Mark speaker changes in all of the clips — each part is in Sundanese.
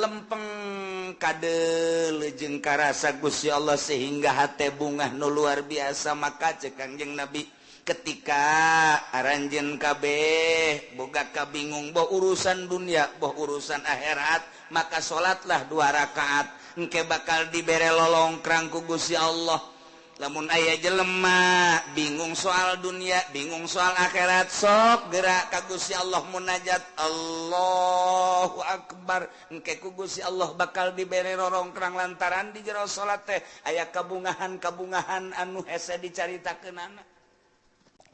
Speaker 1: Lempeng kade jeung karasa Gusti Allah sehingga hate bungah nu luar biasa. Maka cek Kangjeng Nabi, ketika aranjeun kabeh boga kabingung, boh urusan dunia, boh urusan akhirat, maka salatlah dua rakaat, engke bakal dibere lolongkrang ku Gusti Allah. Lamun aya jelema bingung soal dunia, bingung soal akhirat, sok gerak ka Gusti Allah, munajat, Allahu Akbar, engke ku Gusti Allah bakal dibere rorongkrang lantaran di jero salat teh aya kabungahan-kabungahan anu hese dicaritakeunana.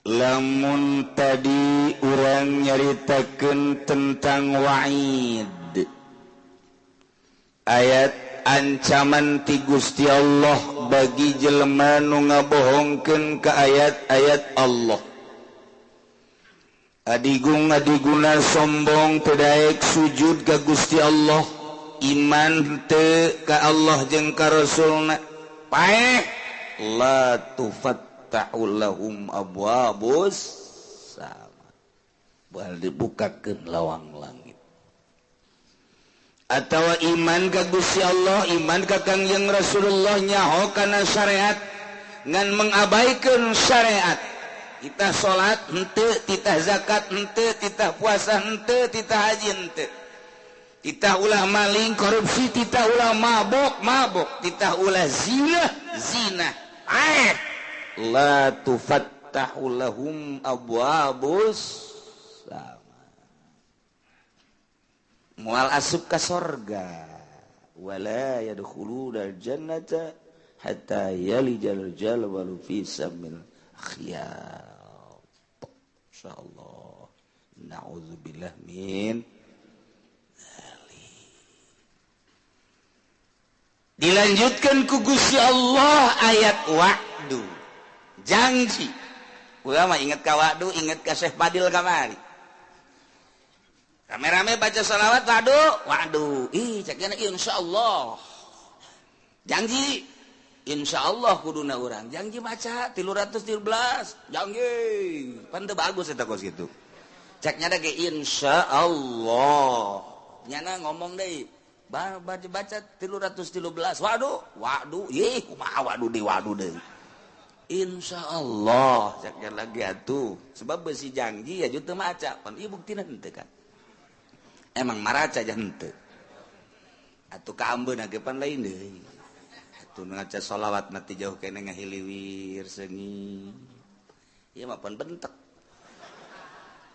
Speaker 1: Lamun tadi urang nyaritakeun tentang wa'id, ayat ancaman ti Gusti Allah bagi jelema nu ngabohongkeun ka ayat-ayat Allah, adigung adiguna sombong, teu daek sujud ka Gusti Allah, iman teu ka Allah jeung ka Rasulna, paeh, la tufattahu lahum abwabus sama, bal dibukakeun lawang langit. Atau iman ka Gusti Allah, iman ka Kangjeng Rasulullah, nyaho kana syariat ngan mengabaikan syariat, kita salat henteu, titah zakat henteu, titah puasa henteu, titah haji henteu, titah ulah maling korupsi, titah ulah mabok mabok, titah ulah zina zina, eh, la tufattahu lahum abwabus sama, moal asup ka sorga, wala yadkhuluna jannata hatta yalijal jalwalu fi samil khiyat. Insyaallah, na'udzubillah min dzalik. Dilanjutkan ku Gusti Allah ayat wa'du, janji. Urang mah inget ka wa'du, inget ka Syekh Fadil kamari. Rame-rame baca sholawat, waduh, waduh, ih ceknya insya Allah, janji, insya Allah kuduna urang, janji maca 313, janji, pan teu bagus eta kos kitu. Ceknya da ge insya Allah, nyana ngomong deui, baca baca 313, waduh, waduh, ih kumaha waduh deui, waduh deui. Insya Allah, ceknya lagi atuh, sebab besi janji ya teu maca, pan ieu buktina henteu kan. Emang maraca aja henteu atuh kaambeun ge pan lain deui atuh ngaca sholawat mati jauh kene ngahiliwir seungit ieu mah pan bentek.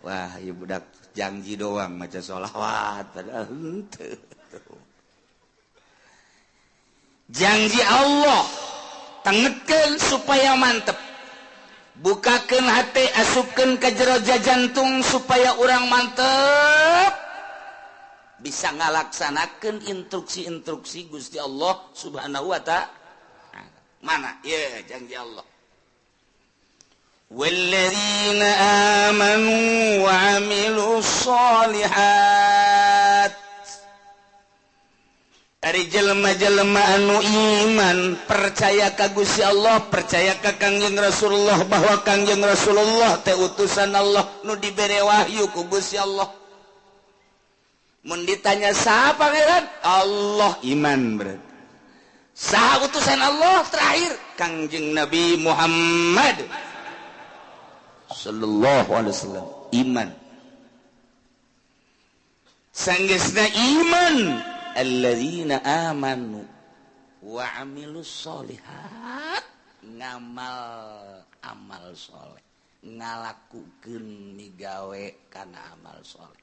Speaker 1: Wah, ieu budak janji doang maca sholawat padahal henteu. Janji Allah tengetkeun supaya mantep, bukakeun hate, asupkeun ka jero jantung supaya urang mantep bisa ngalaksanakan instruksi-instruksi Gusti Allah Subhanahu wa ta'ala. Mana? Ya, janji Allah. Walladzina amanu wa amilus sholihat. Ari jelema-jelema anu iman, percaya ka Gusti Allah, percaya ka Kangjeng Rasulullah bahwa Kangjeng Rasulullah teh utusan Allah nu dibere wahyu ku Gusti Allah. Mun ditanya saha pangeran? Allah, iman berarti. Saha utusan Allah terakhir? Kangjeng Nabi Muhammad sallallahu alaihi wasallam, iman. Sanggeusna iman, alladzina amanu wa amilus sholihat, ngamal amal soleh, ngalakukeun migawe kana amal soleh.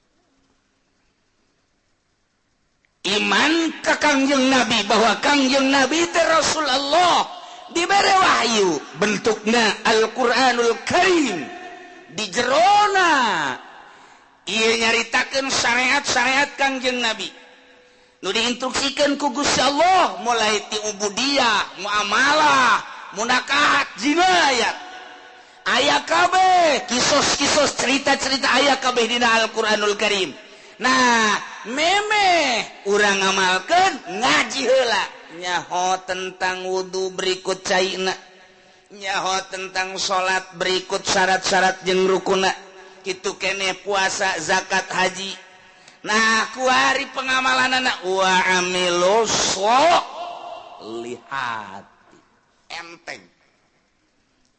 Speaker 1: Iman ka Kangjeng Nabi bahwa Kangjeng Nabi teh Rasulullah, dibere wahyu bentukna Al-Qur'anul Karim, di jerona ieu nyaritakeun syariat-syariat Kangjeng Nabi nu diinstruksikeun ku Gusti Allah, mulai ti ubudiyah, muamalah, munakahat, jinayat, aya kabeh kisos-kisos, cerita-cerita aya kabeh dina Al-Qur'anul Karim. Nah, memeh urang ngamalkeun, ngaji heula, nyaho tentang wudu berikut caina, nyaho tentang salat berikut syarat-syarat jeung rukuna, kitu keneh puasa, zakat, haji. Nah kuari pengamalanana wa amilus sholihat. Enteng.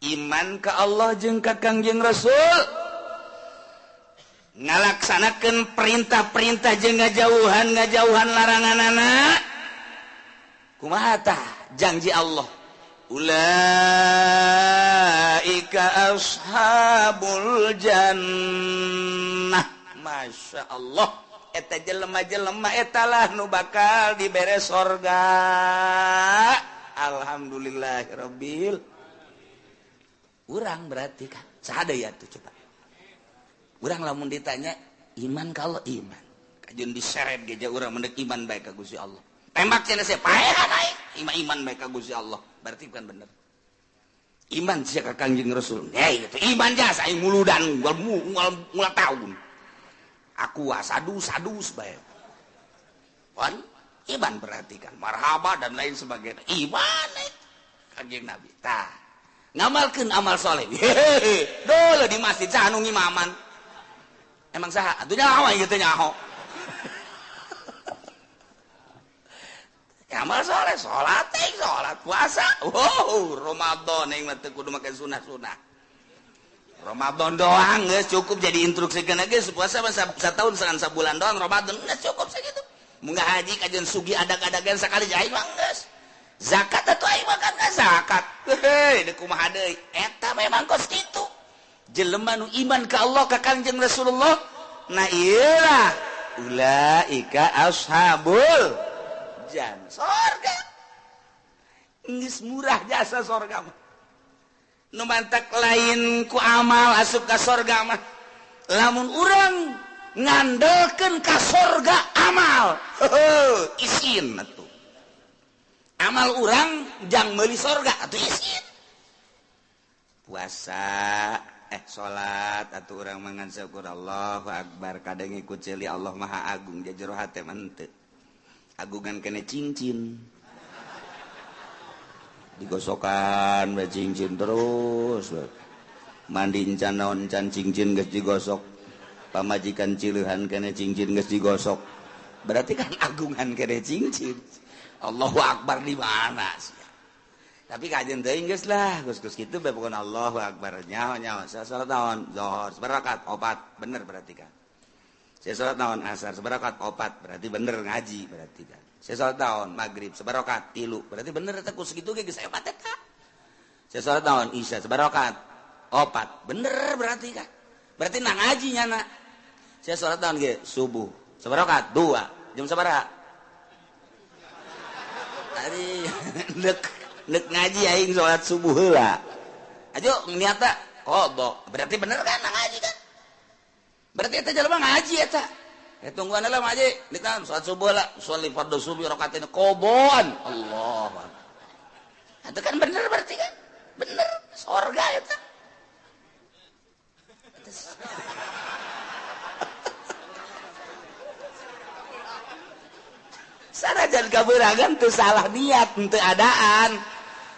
Speaker 1: Iman ka Allah jeung ka Kangjeng Rasul. Ngalaksanakeun perintah-perintah jeung ngajauhan laranganana. Kumaha tah janji Allah? Ulaika ashabul jannah. Masya Allah, eta jelema-jelema eta lah nu bakal dibere sorga. Alhamdulillahirabbil. Urang berarti kan saha deui atuh coba. Urang lamun ditanya iman kalau iman, kajeun diseret ge urang mendek iman bae ka Gusti Allah. Tembak cenah sia paehan aing, iman bae ka Gusti Allah. Berarti bukan bener. Iman sia ka Kangjeng Rasul. Hei, itu iman jasa aing muludan ngul taun. Aku sadus-sadus bae. Pan iman berarti kan marhaba dan lain sebagainya. Iman Kangjeng Nabi. Tah, ngamalkeun amal soleh. Hehehe, dulu di masjid saha nu ngimaman. Emang saha? Atuh nyaho aing teh nyaho. Amal soleh, salat teh, salat puasa. Wow, Ramadan aing mah teu kudu make sunah-sunah. Ramadan doang geus cukup jadi instruksikeun geus puasa mah satahun sabulan doang Ramadan geus cukup sakitu. Munggah haji kajeun sugi adag-adagan sakali aing mah geus. Zakat atuh aing mah kan zakat. Heuh, deuk kumaha deui? Eta memang kos kitu. Jelema nu iman ka Allah ka Kangjeng Rasulullah, nah iyalah ulaika ashabul jannah. Sorga geus murah jasa sorga mah. Nu mantak lain ku amal asup ka sorga mah. Lamun urang ngandelkeun ka sorga amal, heuh isin atuh. Amal urang jang meuli sorga atuh isin. Puasa salat atuh urang mangan syukur Allahu akbar kadang ikut ceuli Allah Maha Agung jero hate mah henteu. Agungan kene cincin. Digosokan we cincin terus. Mandi encan naon encan cincin geus digosok. Pamajikan cileuhan kene cincin geus digosok. Berarti kan agungan kene cincin. Allahu akbar di mana sih? Tapi kajian teuing geus lah, geus-geus kitu bae pokona Allahu akbar. Nyaho-nyaho saya salat naon? Zuhur sabarakat opat, bener berarti kan. Saya salat naon? Asar sabarakat opat, berarti bener ngaji berarti kan. Saya salat naon? Maghrib sabarakat tilu, berarti bener eta ku sakitu ge geus hebat eta. Saya salat naon? Isya sabarakat opat, bener berarti kan. Berarti na ngaji nyana. Saya salat naon ge? Subuh sabarakat 2, jam sabaraha? Ari deuk nek ngaji aing salat subuh heula. Ajo niatna qada. Berarti bener kan ngaji kan? Berarti eta jelema ngaji eta. Tungguan heula ngaji, ditan salat subuh lah, sholli fardhu subuh rakaatain qadaan. Allahu akbar. Itu kan bener berarti kan? Bener sorga eta. Sanajan kabeuragan teu salah niat, teu adaan.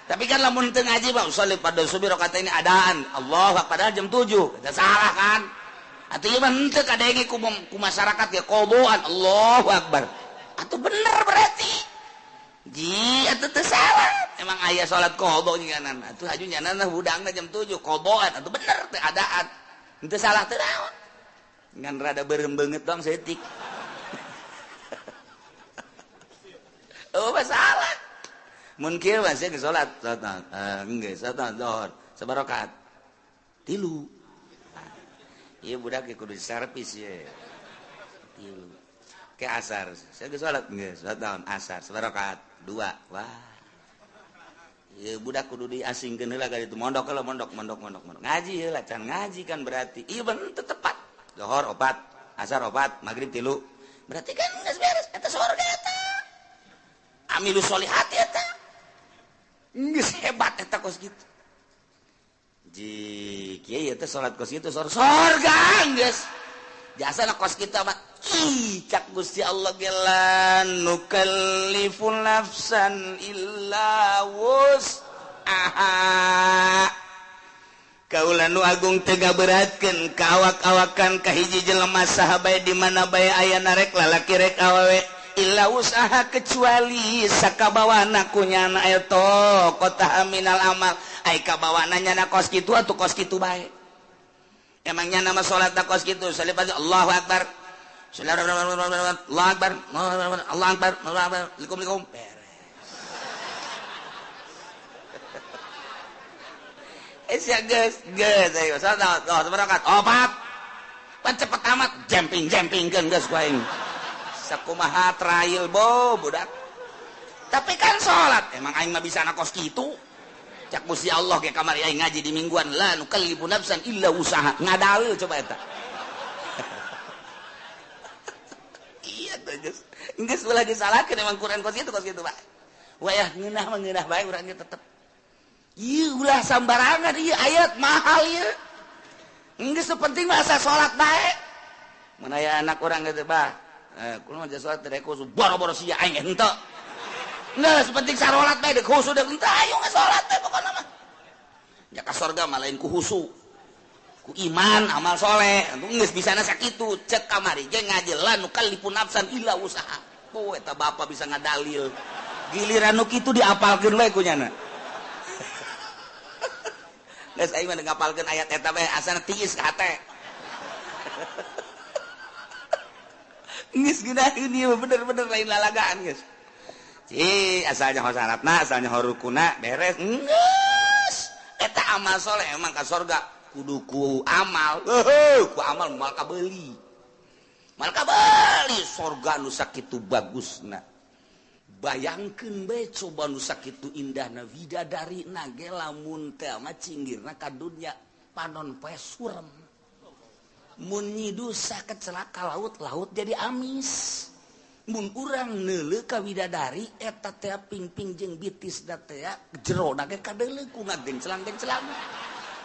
Speaker 1: Tapi kan lamun teu ngaji mah sholli fardhu subuh rakaat ini adaan. Allahu akbar padahal jam 7. Eta salah kan? Atuh ieu mah henteu kadenge ku masyarakat ge qadaan. Allahu akbar. Atuh bener berarti. Ji atuh teu salah. Emang aya salat qada nyanan. Atuh haju nyanan hudangna jam 7 qadaan. Atuh bener teu adaan. Henteu salah teu naon. Ngan rada beureum beungeut doang saeutik. Oh masalah. Mun kieu mah sia geus salat, salat geus salat zuhur, sabarakat. 3. Ieu budak ge kudu servis ye. 3. Ke asar, sia geus salat geus salat naon asar, sabarakat 2. Wah. Ieu budak kudu diasingkeun heula ka ditu mondok heula mondok mondok mondok mondok. Ngaji heula can ngaji kan berarti. Ieu bener teu tepat. Zuhur 4, asar 4, magrib 3. Berarti kan geus beres eta sorga eta. Amilu sholihat eta. Geus hebat eta kos kitu. Ji kieu ieu teh salat kos kitu sorga geus. Jasana kos kitu mah ih cak Gusti Allah ge la nukallifu nafsan illa wus'aha. Kaula nu agung teu ngaberatkeun ka awak-awakan ka hiji jelema saha bae di mana bae aya narek lalaki rek awewe illa usaha kecuali sakabawana ku nyana eta kota minal amal ai kabawana nyana kos kitu atuh kos kitu bae. Emangnya nama salat kos kitu salibah Allahu akbar. Allahu akbar. Allahu akbar. Allahu akbar. Likum beres. Ya geus geus ayo salat salat opat. Pan cepet amat jemping-jempingkeun geus ku aing. Sakumaha trail bo budak. Tapi kan salat emang aing mah bisa na kos kitu. Cak Gusti Allah ge kamari aing ngaji di mingguan la nukallifu nafsan illa usaha. Ngadalil coba eta. Iya tuh geus. Geus ulah disalahkeun emang Quran kos kitu Pak. Wayah ngeunah mah ngeunah bae urang ge tetep. Ieu ulah sambarangan ieu ayat mahal ieu. Geus penting mah asa salat bae. Mun aya anak urang geus bah, kumaha mah salat teh khusus boro-boro sia aing henteu. Geus penting sarolat bae deuk khusus deuk henteu ayo salat teh pokona mah. Ya ka sorga mah lain ku khusu. Ku iman amal soleh. Geus bisana sakitu cek kamari ge ngaji la nukallifu nafsan illa usaha. Oh eta bapa bisa ngadalil. Giliran nu kitu diapalkeun we ku nyana. Geus aing mah ngapalkeun ayat eta bae asana tiis ka hate. Geus geunaheun ieu bener-bener lain lalagaan geus. Ci asalnya ho syaratna, asalnya ho rukuna beres. Geus eta amal soleh emang ka sorga kudu ku amal. Heuh, ku amal moal kabeuli. Moal kabeuli sorga nu sakitu bagusna. Bayangkeun bae coba nu sakitu indahna widadari na ge lamun teh mah cinggirna ka dunya panon poe surem. Mun nyidusa kecelaka laut, laut jadi amis. Mun urang neuleuh ka widadari eta teh pingping jeung bitis da teh jero na ge kadeuleuh ku ngagenclang-genclang.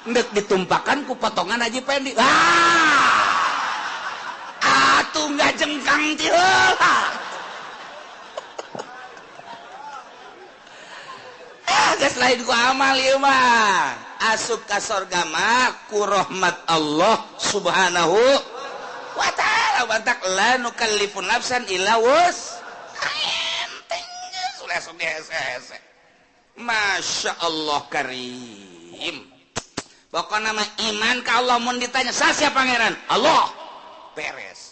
Speaker 1: Endek ditumpakan ku potongan Haji Pendi. Ah! Atuh ngajengkang ti heula. Geus lain ku amal ieu mah. Asup ka sorga mah ku rahmat Allah Subhanahu wa ta'ala. Bantak la nukallifu nafsan illa wus. Enteng geus ulah sok dihese-hese. Masya Allah karim. Pokona mah iman ka Allah mun ditanya sasia pangeran? Allah. Beres.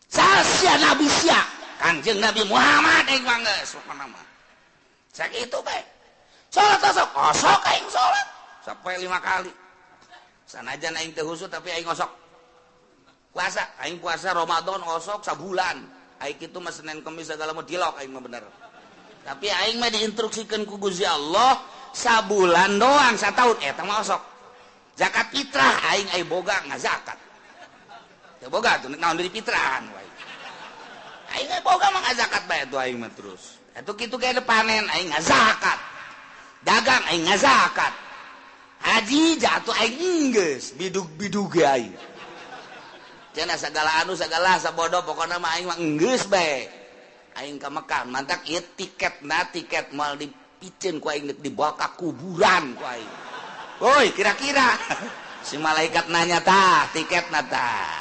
Speaker 1: Sasia nabi sia? Kanjeng Nabi Muhammad aing mah geus pokona mah. Sakitu bae. Salat osok, osok aing salat sampai 5 kali. Sanajan aing teu husuk tapi aing osok. Puasa, aing puasa Ramadan osok sabulan. Aing kitu mah Senin Kemis segala mah dilok aing mah bener. Tapi aing mah diinstruksikeun ku Gusti Allah sabulan doang sataun eta mah osok. Zakat fitrah aing ai boga ngazakat. Teu boga tuh naon deui fitrahan wae. Aing ai boga mah ngazakat bae tuh aing mah terus. Atuh kitu ge panen aing ngazakat. Dagang aing ngazakat. Haji jatuh aing geus bidug-bidug ge aing. Cenah sagala anu sagala sabodo pokona mah aing mah geus bae. Aing ka Mekah mantak ieu tiketna tiket moal dipiceun ku aing dibawa ka kuburan ku aing. Woi kira-kira si malaikat nanya tah tiketna tah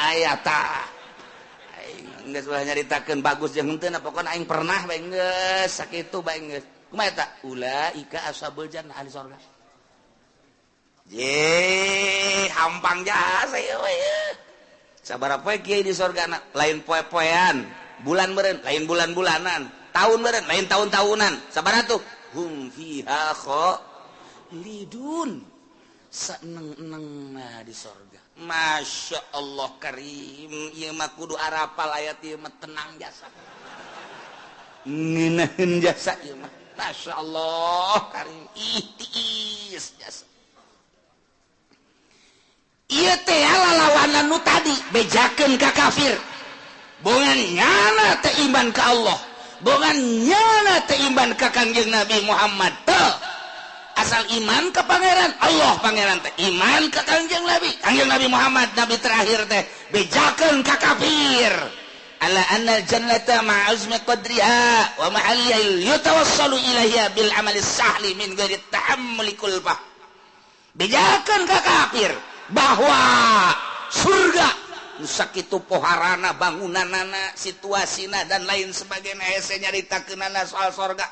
Speaker 1: aya tah. Aing geus ulah nyaritakeun bagus jeung henteu pokona aing pernah bae geus sakitu bae geus. Kumaha eta? Ulaika ashabul jannah ahli sorga. Ye, hampang jasa ieu we. Sabaraha poe kiai di sorga na? Lain poe-poean, bulan meureun, lain bulan-bulanan, tahun meureun, lain tahun-tahunan. Sabaraha tuh? Hum fiha khalidun. Saeneng-enengna di sorga. Masya Allah karim, ieu mah kudu arapal ayat ieu mah tenang jasa. Ngeunaheun jasa ieu mah. Masya Allah karim, ihtiis jasa. Ieu teh lalawanan nu tadi bejakeun ka kafir. Bongan nyana teh iman ka Allah, bongan nyana teh iman ka Kangjeng Nabi Muhammad teh. Asal iman ka pangeran Allah pangeran teh iman ka Kangjeng Nabi, Kangjeng Nabi Muhammad nabi terakhir teh bejakeun ka kafir. Ala anna al-jannata ma'azmi qadriha wa mahalliha yatawassalu ilaiha bil amali sahli min ghairi tahammuli kulfah. Bejakeun ka kafir bahwa surga nu sakitu poharana, bangunanana, situasina, dan lain sebagainya, hese nyaritakeunana soal sorga.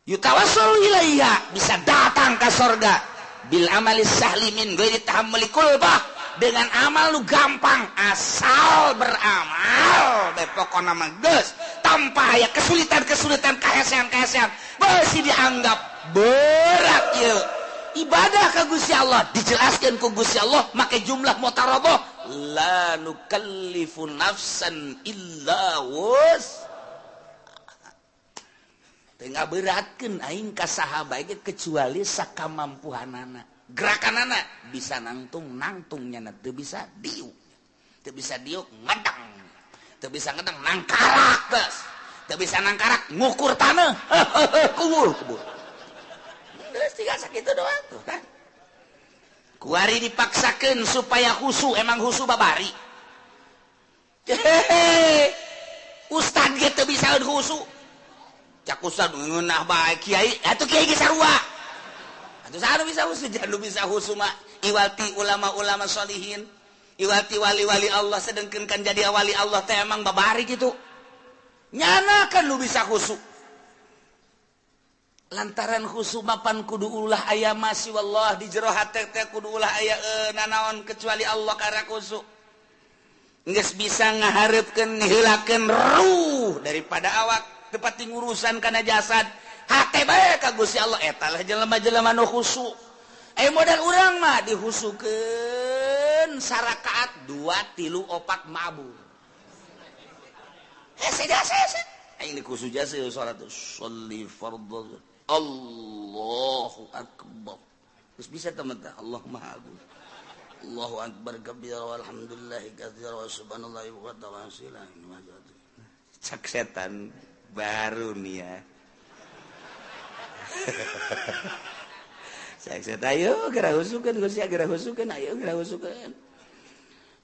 Speaker 1: Yutawassul ilaiha, bisa datang ke sorga, bil amali sahli min ghairi tahammuli kulbah, dengan amal lu gampang, asal beramal bae pokona mah geus, tanpa aya kesulitan-kesulitan, kahesean-kahesean. Beusi dianggap berat ieu ibadah ka Gusti Allah. Dijelaskan ku Gusti Allah make jumlah mutaradoh, la nukallifu nafsan illa wus. Teu ngaberatkeun aing ka saha bae kecuali sakamampuhanana. Gerakanana bisa nangtung, nangtung, nyana teu bisa diuk, teu bisa diuk ngedang, teu bisa ngedang nangkarak, geus teu bisa nangkarak ngukur tanah, kubur kubur, geus tinggal sakitu doang tuh kan. Kuari dipaksakeun supaya khusu, emang khusu babari. Hehehe, ustad ge teu bisa khusu. Cak ustad ngeunah bae kiai, atuh kiai ge sarua. Atuh saha nu bisa khusu? Jangan nu bisa khusu mah iwati ulama-ulama solihin, iwati wali-wali Allah. Sedengkeun kan jadi wali Allah teh emang babari gitu. Nyana kan nu bisa khusu. Lantaran khusu mapan kudu ulah aya masih wallah di jero hate teh, kudu ulah aya nanaon kecuali Allah karena khusu. Geus bisa ngahareupkeun, ngiheulakeun ruh daripada awak, teu ngurusan kana jasad, hate bae ka Gusti Allah. Eta lah jelema-jelema nu khusu. Eh, modal urang mah dihusukeun sarakaat dua tilu opat mabur. Hese jasa hese aing dikhusu jasa salat sholli fardhu, Allahu akbar. Terus bisa teman Allah Maha Agung. Allahu akbar kabira walhamdulillahi katsira wa subhanallahi wa ta'ala. Cak setan, baru nih ya. Cak setan, ayo geura husukeun Gusti, geura husukeun, ayo geura husukeun.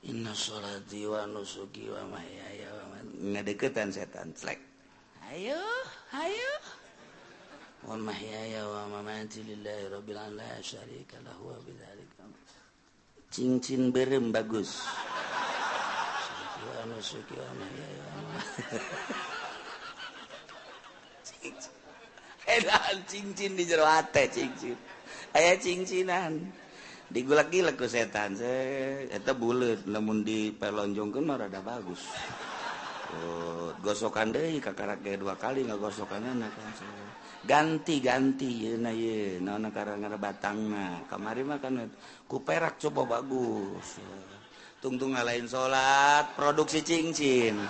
Speaker 1: Inna sholati wa nusuki wa mahyaya wa ngadeukeutan setan slek. Ayo, ayo. Wa mahyaya wa mamati lillahi rabbil alamin la syarika lahu wa bidzalika. Cincin berem bagus. Wa nusuki wa mahyaya wa cincin. Edan cincin di jero hate cincin. Aya cincinan. Digulak-gilek ku setan. Eta buleut lamun dipelonjongkeun mah rada bagus. Oh, gosokan deui kakarak ge dua kali ngagosokanna kan. Ganti-ganti yeuna ye naon karang batangna. Kamari mah kan ku perak, coba bagus. Tungtung ngalain salat produksi cincin.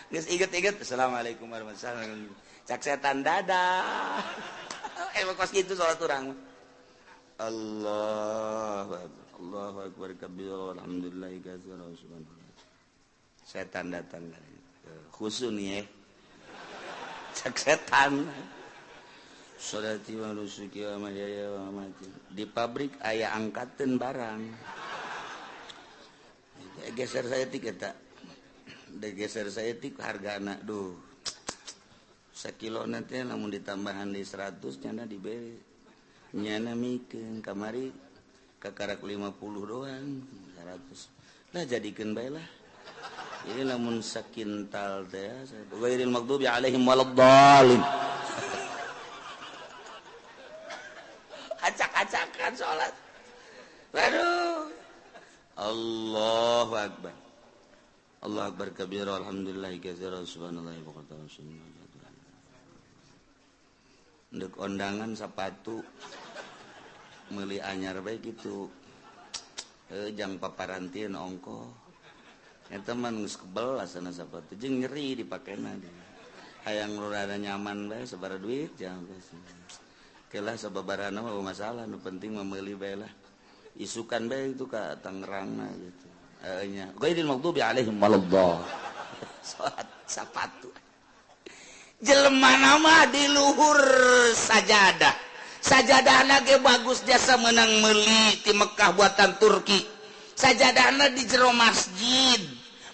Speaker 1: Geus inget-inget, assalamualaikum warahmatullahi wabarakatuh. Cak setan, dadah. Emang kos gitu salat urang. Allah Allahu akbar kabir alhamdulillah katsira subhanallah. Setan datang, khusu nih ya. Cak setan. Sholati wa nusuki wa mahyaya wa mamati. Di pabrik aya angkateun barang. Geser saya tik eta. Geser saya tik hargana duh. Sakilo nanti lamun ditambahan di 100 nyana diberi. Nyana mikeun kamari kakarak 50 doang 100. Lah jadikeun bae lah. Ini lamun sakintal teh ghairil maghdubi alaihim waladdallin. Acak-acakan salat. Waduh. Allahu akbar. Allahu akbar kabira alhamdulillah katsira subhanallahi wa bihamdihi. Ndek ondangan sepatu meuli anyar bae kitu. Jang paparantieun ongkoh. Eta mah geus kebel asana sapatu jeung nyeri dipakena. Hayang nu rada nyaman bae sabaraha duit jangan geus. Kelah sababarana mah masalah, nu penting mah meuli bae lah. Isukan bae itu ka Tangerangna gitu. Heeh nya. Ghairil maghdubi alaihim waladdallin. Salat sapatu. Jelema nama di luhur sajadah. Sajadahna ge bagus jasa menang meuli ti Mekah buatan Turki. Sajadahna di jero masjid.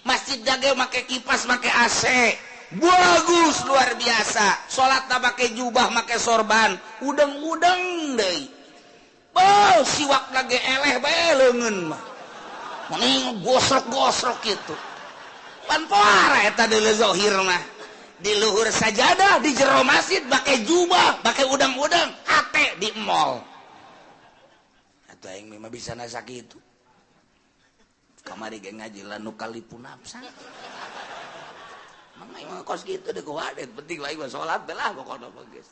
Speaker 1: Masjid ge make kipas, make AC. Bagus luar biasa. Salat tak pakai jubah, make sorban, udeng-udeng deui. Beuh, siwak lagi eleh bae leungeun mah. Mending gosrok-gosrok kitu. Pan poara eta deuleu zahir mah. Di luhur sajadah, di jero masjid pakai jubah, pakai udang-udang, hate di mall. Atuh aing mah bisa nasa kitu. Kamari ge ngaji la nukallifu nafsan. Mang aing mah kos kitu deui kuwadet, penting aing mah salat belah pokona mah geus.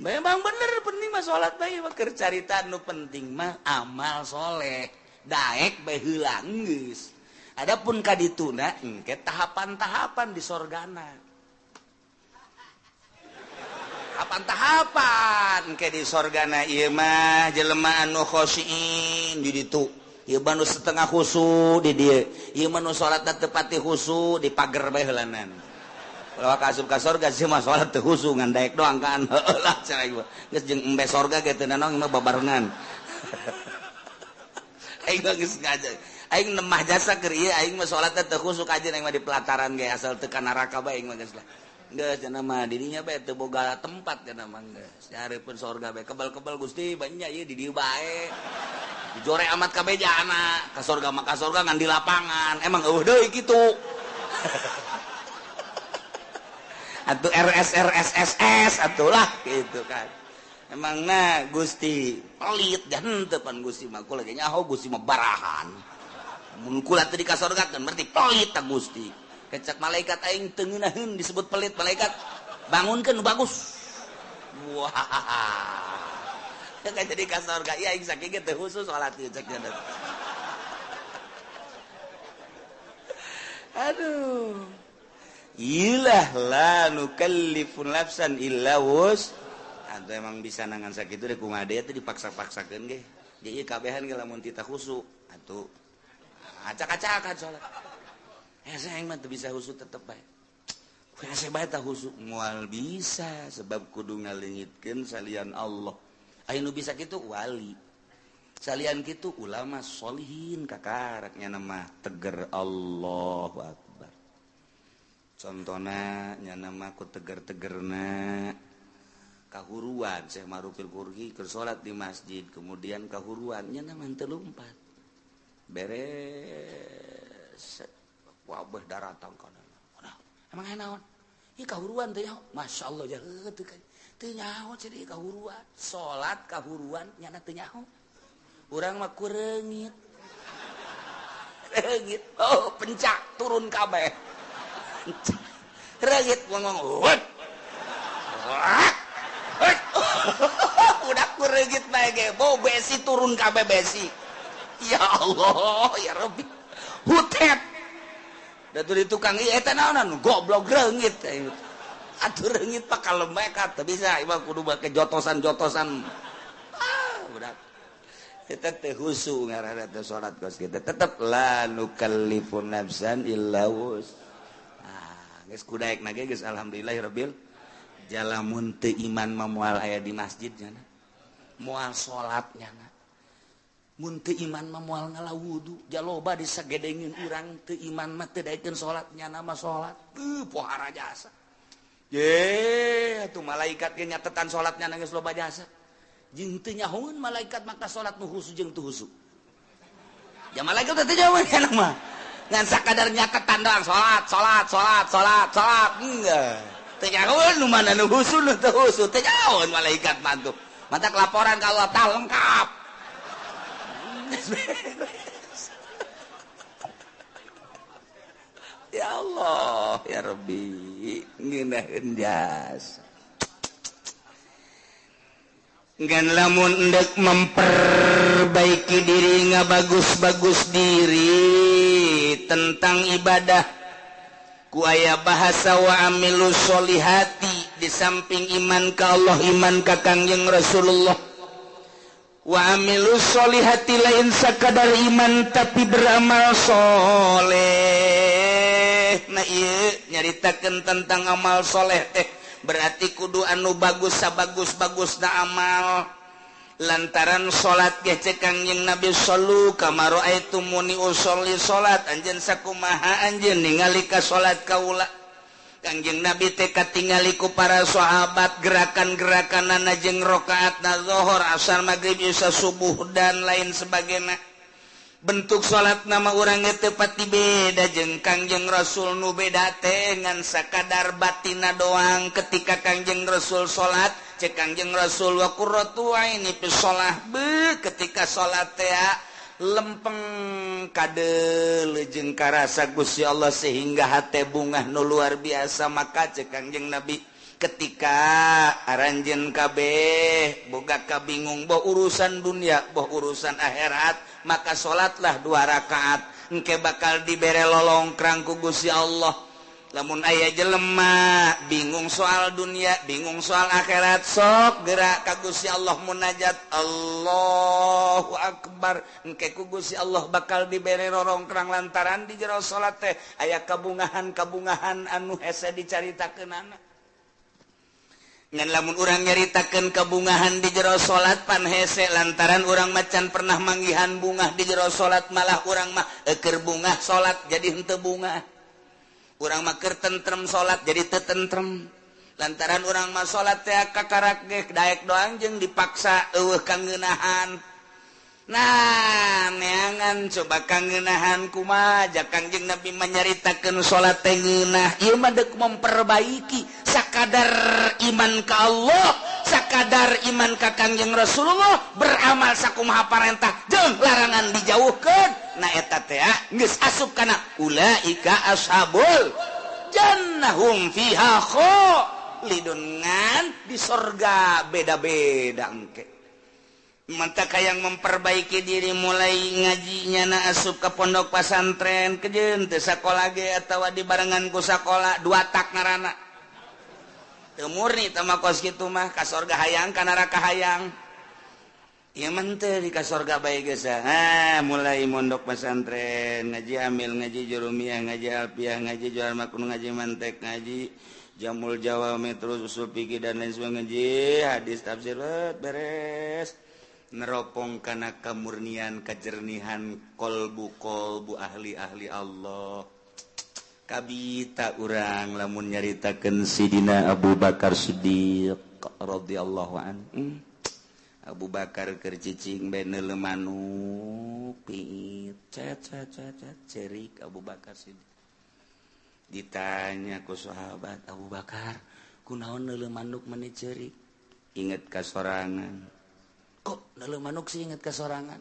Speaker 1: Memang bener penting mah salat bae mah keur carita nu penting mah amal soleh. Daek bae heula geus. Adapun ka dituna engke tahapan-tahapan di sorgana. Tahapan-tahapan engke di sorgana ieu mah jelema anu khosyin di ditu. Ieu mah nu setengah khusu di dieu. Ieu mah nu salatna teu pati khusu di pager bae heulanan. Kalau ka asup ka sorga sih mah salat teu khusu ngan daek doang kan. Heueuh lah cenah ieu. Geus jeung embe sorga ge teu nanaon mah babarengan. Aing mah geus ngaja. Aing nemah jasa keur ieu aing mah salatna teu khusu kajeun aing mah di pelataran ge asal teu ka neraka bae aing mah geus lah. Geus cenah mah dirinya bae teu boga tempat cenah mah geus. Dihareupeun sorga bae kebal-kebal Gusti banyak ieu di dieu bae. Dijore amat kabeh jana ka sorga mah ka sorga ngan di lapangan. Emang eueuh deui kitu. Atuh RS RS SS atuh lah gitu kan. Emang na Gusti pelit dan teu pan Gusti mah kula ge nyaho Gusti mah barahan. Mun kula teu dikasorgakeun berarti pelit ta Gusti. Kecak malaikat aing teu ngeunaheun disebut pelit malaikat. Bangunkeun nu bagus. Wah. Teu jadi ka sorga ieu aing sakieu ge teu khusus salat ieu cek nya. Aduh. Ilah la nukallifu nafsan illa wus. Atau emang bisa nangan sakitu deh kumaha deui teh dipaksa-paksakeun ge. Ge ieu kabehan ge lamun tita khusu atuh acak-acakan salat. Hese aing mah teu bisa khusu tetep bae. Hese bae tah khusu moal bisa sebab kudu ngaleungitkeun salian Allah. Aya nu bisa kitu wali. Salian kitu ulama solihin kakarak nya mah teger Allahu Akbar. Contona nya mah ku teger-tegerna kahuruan Syekh Marufil Qurhi keur salat di masjid kemudian kahuruan nya mah teu lumpat. Beres wabah daratang kana. Emang aya naon? Ieu kahuruan teh nyaho. Masyaallah jaheut teu teu nyaho ceuk kahuruan. Salat kahuruan nyana teu nyaho. Urang mah kureungit. Reungit. Oh, pencak turun kabeh. Reungit ngomong. Udah kureungit bae ge, bau besi turun kabeh besi. Ya Allah, ya Rabbi. Hutet. Da di tukang ieu eta naonan goblok reungit. Atuh reungit pak kalemekat teu bisa ieu mah kudu make jotosan-jotosan. Ah, budak. Eta teh khusu ngaranna teh salat kos kitu. Tetep la nukallifu nafsan illa wus. Ah, geus kudaekna ge geus alhamdulillahirabbil jalamun teu iman mah moal aya di masjid nya. Moal salat nya. Mun teu iman mah moal ngala wudu, jaloba disagedengin urang teu iman mah teu daekeun salat nyana mah salat. Teu pohara jasa. Ye, atuh malaikat ge nyatetan salat nyana geus loba jasa. Jeung teu nyahoeun malaikat maka salat nu khusu jeung teu khusu. Ya malaikat teh teu nyahoeun kana mah. Ngan sakadar nyatetan doang salat, salat, salat, salat, salat. Enggak. Teu nyahoeun nu mana nu khusu nu teu khusu, teu nyahoeun malaikat mah tuh. Matak laporan ka Allah tah lengkap. Ya Allah, ya Rabbi, ngeunaheun jasa. Ngan lamun endek memperbaiki diri ngabagus-bagus diri tentang ibadah ku aya bahasa wa amilus solihati di samping iman ka Allah, iman ka Kangjeng Rasulullah. Wa amilus solihati lain sakadar iman tapi beramal soleh. Nah ieu nyaritakeun tentang amal soleh teh berarti kudu anu bagus sabagus-bagusna amal. Lantaran salat ge cek Kangjeng Nabi sallu kama raaitumuni usolli salat anjeun sakumaha anjeun ningali ka salat kaula. Kangjeng Nabi teh katingali ku para sahabat gerakan-gerakanana jeung rakaatna zuhur, asar, maghrib, isya, subuh dan lain sebagainya. Bentuk salat nama urang teu pati beda jeung Kangjeng Rasul, nu beda teh ngan sakadar batina doang. Ketika Kangjeng Rasul salat, cek Kangjeng Rasul wa qurratu aini fi shalah, be ketika salat teh lempeng kade jeung karasa Gusti Allah sehingga hate bungah nu luar biasa. Maka cek Kangjeng Nabi, ketika aranjeun kabeh boga kabingung boh urusan dunia boh urusan akhirat, maka salatlah 2 rakaat, engke bakal dibere lolongkrang ku Gusti Allah. Lamun aya jelema bingung soal dunia, bingung soal akhirat, sok gerak ka Gusti Allah munajat, Allahu Akbar, engke ku Gusti Allah bakal dibere rorongkrang lantaran di jero salat teh aya kabungahan-kabungahan anu hese dicaritakeunana. Ngan lamun urang nyaritakeun kabungahan di jero salat pan hese, lantaran urang macan pernah manggihan bungah di jero salat, malah urang mah eukeur bungah salat jadi henteu bungah. Urang mah keur tentrem salat jadi teu tentrem, lantaran urang mah salat teh kakarak ge daek doang jeung dipaksa eueuh kangeunahan. Nah, neangan coba kangeunahan kumaha ja Kangjeng Nabi manyaritakeun salat teh ngeunah. Ieu mah deuk memperbaiki sakadar iman ka Allah, sakadar iman ka Kangjeng Rasulullah, beramal sakumaha parentah jeung larangan dijauhkeun. Nah eta teh geus asup kana ulaika ashabul jannahum fiha khalidun, ngan di sorga beda-beda engke. Mantap yang memperbaiki diri mulai ngajinya na asup ke pondok pesantren kejeun teu sakola ge atawa dibarengan ku sakola dua tak ngaranna. Teu murni teh mah kos kitu mah, ka sorga hayang ka neraka hayang. Ieu mah teu di ka sorga bae geus. Ah, mulai mondok pesantren, ngaji amil, ngaji jurumiyah, ngaji alfiah, ngaji jual makun, ngaji mantek, ngaji jamul jawami, terus usul fikih dan lain sebagainya, ngaji hadis tafsir beres. Neropong kana kamurnian kajernihan kolbu-kolbu ahli-ahli Allah. Kabita urang lamun nyaritakeun Sidina Abu Bakar Siddiq radhiyallahu anhu. Abu Bakar keur cicing bae neuleuh manuk piit cet cet cet cerik Abu Bakar Siddiq. Ditanya ku sahabat, Abu Bakar kunaon neuleuh manuk meni cerik? Inget ka sorangan. Kok neuleuh manuk sih inget ka sorangan?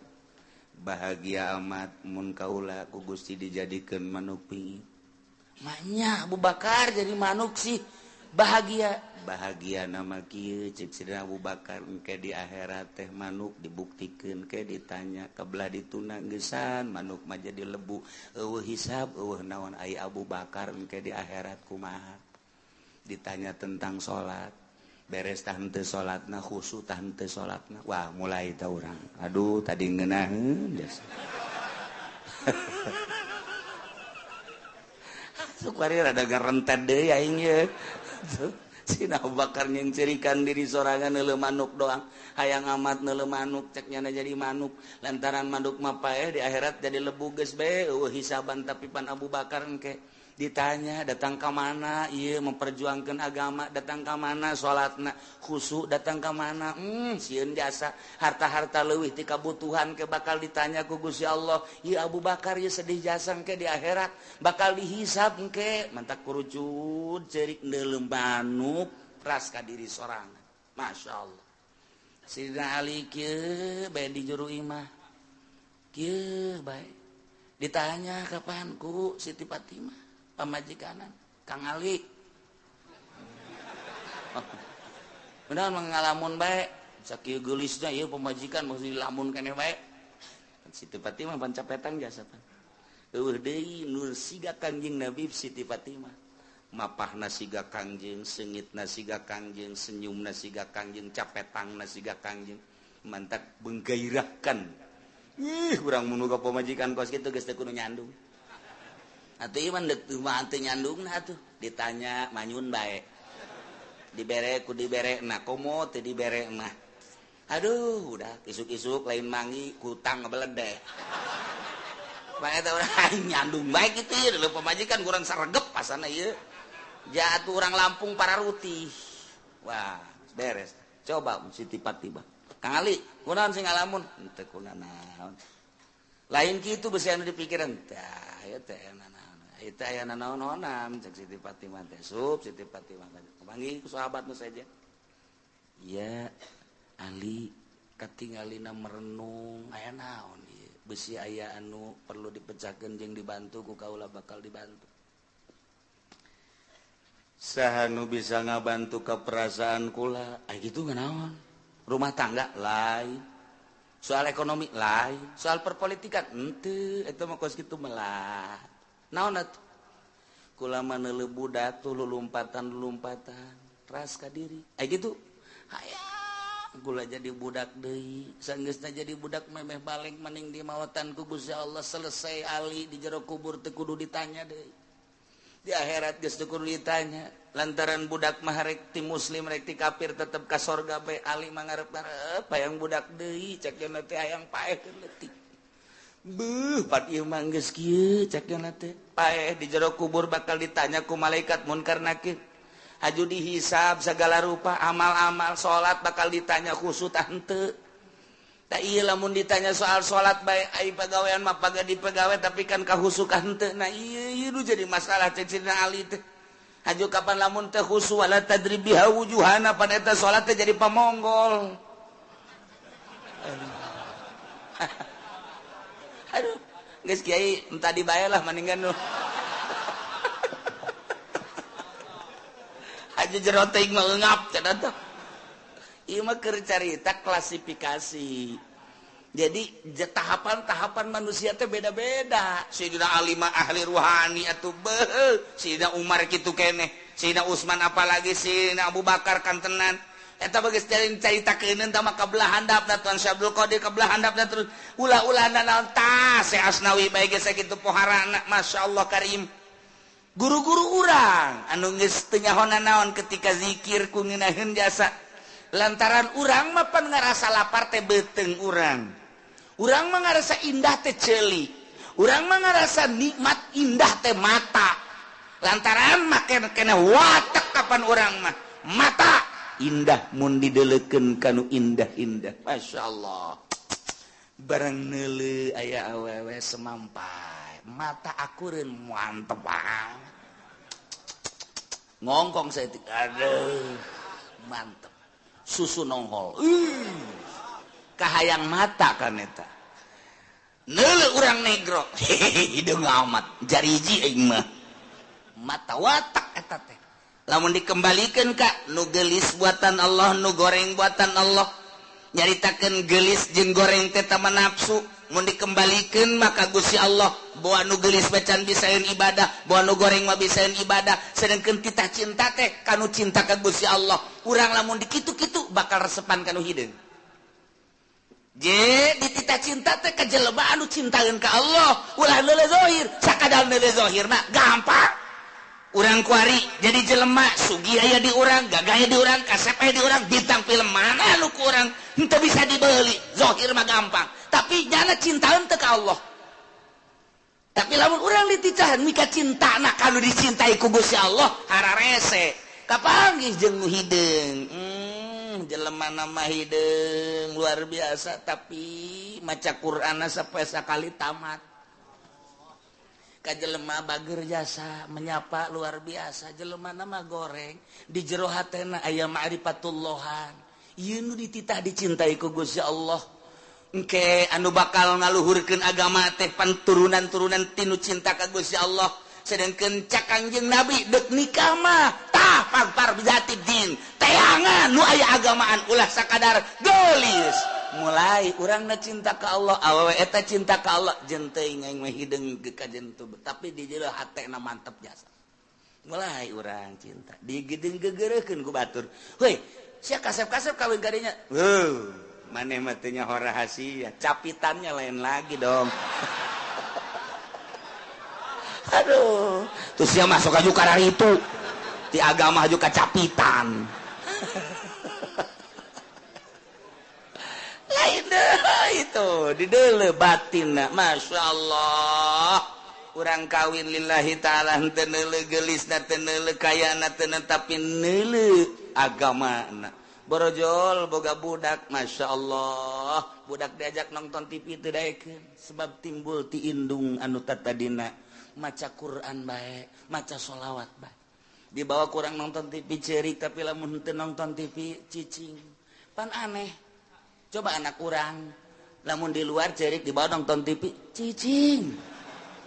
Speaker 1: Bahagia amat mun kaula ku Gusti dijadikeun manuk piit. Maknya Abu Bakar jadi manuk sih bahagia. Bahagia nama kieu cek Sidina Abu Bakar, engke di akhirat teh manuk dibuktikeun ke ditanya kebelah dituna geusan manuk mah jadi lebu, eueuh hisab eueuh naon ai Abu Bakar engke di akhirat kumaha. Ditanya tentang salat, beres tah henteu salatna, khusyuk tah henteu salatna. Wah, mulai tah urang. Aduh, tadi ngeunaheun geus. Sukwari rada ngarentet deui aing ye. Sina Abu Bakar nyengcerikan diri sorangan neuleuh manuk doang. Hayang amat neuleuh manuk cek nyana jadi manuk. Lantaran manuk mah paeh di akhirat jadi lebu geus bae eueuh hisaban, tapi pan Abu Bakar engke ditanya datang ka mana ieu memperjuangkeun agama, datang ka mana salatna khusyuk, datang ka mana sieun jasa harta-harta leuwih ti kabutuhan ke bakal ditanya ku Gusti Allah. Ieu Abu Bakar ieu sedih jasa engke di akhirat bakal dihisab engke. Mantak kurucut ceurik neuleuh manuk ras ka diri sorangan. Masya Allah. Sidina Ali kieu bae di juru imah kieu bae ditanya kapan ku Siti Fatimah pamajikanan Kang Ali. Benar mengalamun bae sakieu geulisna ieu pamajikan mesti dilamun keneh bae. Siti Fatimah pancapetan jasa pan. Eueuh deui nur siga Kangjeng Nabi Siti Fatimah. Mapahna siga Kangjeng, seungitna siga Kangjeng, senyumna siga Kangjeng, capetangna siga Kangjeng. Mantak menggairahkan. Ih, urang mun boga pamajikan kos kitu geus teu kudu nyandung. Atuh ieu mah deuk mah teu nyandungna atuh. Ditanya manyun bae. Dibere ku dibere na komo teu dibere mah. Aduh, udah isuk-isuk lain mangi kutang ngebeledeh. Bae eta urang nyandung bae kitu ieu pamajikan kurang saregep pasana ieu. Jatuh orang Lampung para rutih. Wah, beres. Coba Siti Fatimah. Kang Ali, kunaon sing ngalamun? Henteu kunanaon. Lain kitu besi anu dipikiran. Tah, ieu teh nanaon. Ieu teh aya nanaon-naonan cek Siti Fatimah teh. Sup Siti Fatimah. Panggil ku sahabat nu saja. Iya, Ali katingalina merenung aya naon ieu. Besi aya anu perlu dipecahkeun jeung dibantu ku kaula bakal dibantu. Saha nu bisa ngabantu ka perasaan kula? Ai kitu naon? Rumah tangga lain, soal ekonomi lain, soal perpolitikan henteu, eta mah kos kitu melah. Naon atuh? Kula mah neuleuh budak tuh lulumpatan-lulumpatan, ras ka diri. Ai kitu hayang kula jadi budak deui, sanggeusna jadi budak memeh balik maning di mawatan ku Gusti Allah selesai ali di jero kubur teu kudu ditanya deui. Di akhirat geus teu kudu ditanya lantaran budak mah rek ti muslim rek ti kafir tetep ka sorga bae ali mah ngarep-ngarep hayang budak deui cek cenah teh hayang paeh leutik. Beuh pat ieu mah geus kieu cek cenah teh paeh di jero kubur bakal ditanya ku malaikat munkar nakir. Haju dihisab segala rupa amal-amal salat bakal ditanya khusus henteu. Tak iya lamun ditanya soal salat bae ai pagawean mah paga dipegawe tapi kan kahusukan henteu. Nah ieu ieu nu jadi masalah cek Sidina Ali teh. Haju kapan lamun teh khusu wala tadribiha wujuhana pan eta salat teh jadi pamonggol. Aduh, geus kiai entah dibae lah mendingan nu. Aja jero teuing mah eungap cenah teh. Ieu mah keur carita klasifikasi. Jadi tahapan-tahapan manusia teh beda-beda. Sayyidina Ali mah ahli ruhani atuh beuh, Sayyidina Umar kitu keneh, Sayyidina Utsman apalagi Sayyidina Abu Bakar kantenan. Eta bageus caritakeun tah mah kabelah handapna Tuan Syekh Abdul Qadir kabelah handapna terus ulah-ulah naon tah Syekh Asnawi bae geus sakitu poharana masyaallah karim. Guru-guru urang anu geus teu nyaho naon ketika zikir ku ngeunaheun jasa. Lantaran urang mah pan ngarasa lapar teh beuteung urang. Urang mah ngarasa indah teh ceuli. Urang mah ngarasa nikmat indah teh mata. Lantaran mah kena watek kapan urang mah mata indah mun dideleukeun kanu indah-indah. Masyaallah. Barang neuleuh aya awewe semampai. Mata akureun mantep banget. Ngongkong saya aduh mantep. Susu nongol. Kahayang mata kan eta. Neuleuh urang negro. Hideung amat jariji aing mah. Mata watak eta teh. Lamun dikembalikeun ka nu geulis buatan Allah, nu goreng buatan Allah. Nyaritakeun geulis jeung goreng teh tama nafsu. Mun dikembalikeun maka Gusti Allah bawa nu geulis bacan bisaeun ibadah, bawa nu goreng mah bisaeun ibadah. Sedengkeun titah cinta teh kanu cinta ka Gusti Allah. Urang lamun dikitu-kitu bakal resepan kanu hideung. Je dititah cinta teh ka jelema anu cintaeun ka Allah, ulah neuleuh zahir, sakadal neuleuh zahir mah gampang. Urang kuari jadi jelema sugih aya di urang, gagah aya di urang, kasep aya di urang, bintang film mana nu ku urang henteu bisa dibeli, zahir mah gampang. Tapi nyana cintaeun teu ka Allah. Tapi lamun urang diticahan mika cintana kanu dicintai ku Gusti Allah hararese. Kapanggih jeung nu hideung. Jelema nama hideung luar biasa tapi maca Qur'anna sapoe sakali tamat. Ka jelema bager jasa menyapa luar biasa, jelema nama goreng di jero hatena aya ma'rifatullahan. Ieu nu dititah dicintai ku Gusti Allah. Engke anu bakal ngaluhurkeun agama teh panturunan-turunan tinu cinta ka Gusti Allah. Sedangkeun cak Kangjeng Nabi deuk nikah mah tah pagpar bizati din. Teangan nu aya agamaan ulah sakadar geulis. Mulai urangna cinta ka Allah, awewe eta cinta ka Allah, jeung teuing aing mah hideung ka jentu, tapi di jero hatena mantep jasa. Mulai urang cinta, digedeung gegereukeun ku batur. Heuy, sia kasep-kasep kawin ka dinya. Heuh, maneh mah teu nyaho rahasia, capitannya lain lagi dong. Aduh, terus sia masuk aju kararitu. Di agama aju kacapitan. Lain deh itu di deuleu batinna, masyaallah. Urang kawin lillahi ta'ala henteu neuleuh geulisna, teu neuleuh kayana, teu tapi neuleuh agamana. Borojol boga budak, Masya Allah, budak diajak nonton TV teu daekeun sebab timbul ti indung anu tatadina maca Quran bae, maca sholawat bae. Dibawa kurang nonton TV ceurik, tapi lamun henteu nonton TV cicing. Pan aneh. Coba anak urang lamun di luar ceurik, dibawa nonton TV cicing.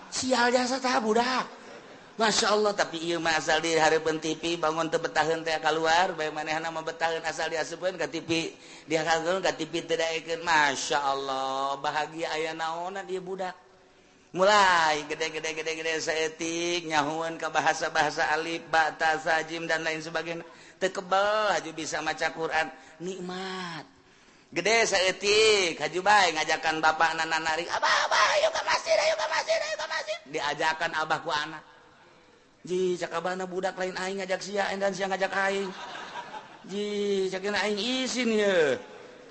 Speaker 1: Sial jasa tah budak. Masya Allah, tapi ieu mah asal di hareupeun TV bangun teu betaheun teh keluar bae, manehna mah betaheun asal diasupkeun ka TV, dihakeun ka TV teu daekeun. Masya Allah, bahagia aya naonan ieu budak. Mulai gede-gede gede-gede saeutik nyahueun ka bahasa-bahasa alif ba ta sa jim dan lain sebagainya. Teu kebel haju bisa maca Quran, nikmat. Gede saeutik haju bae ngajakan bapakna narik, "Abah, abah, ayo ka masjid, ayo ka masjid, ayo ka masjid." Diajakan abah ku anak. Ji, cak abahna budak lain aing ngajak sia dan sia ngajak aing. Ji, cak aing isin ye.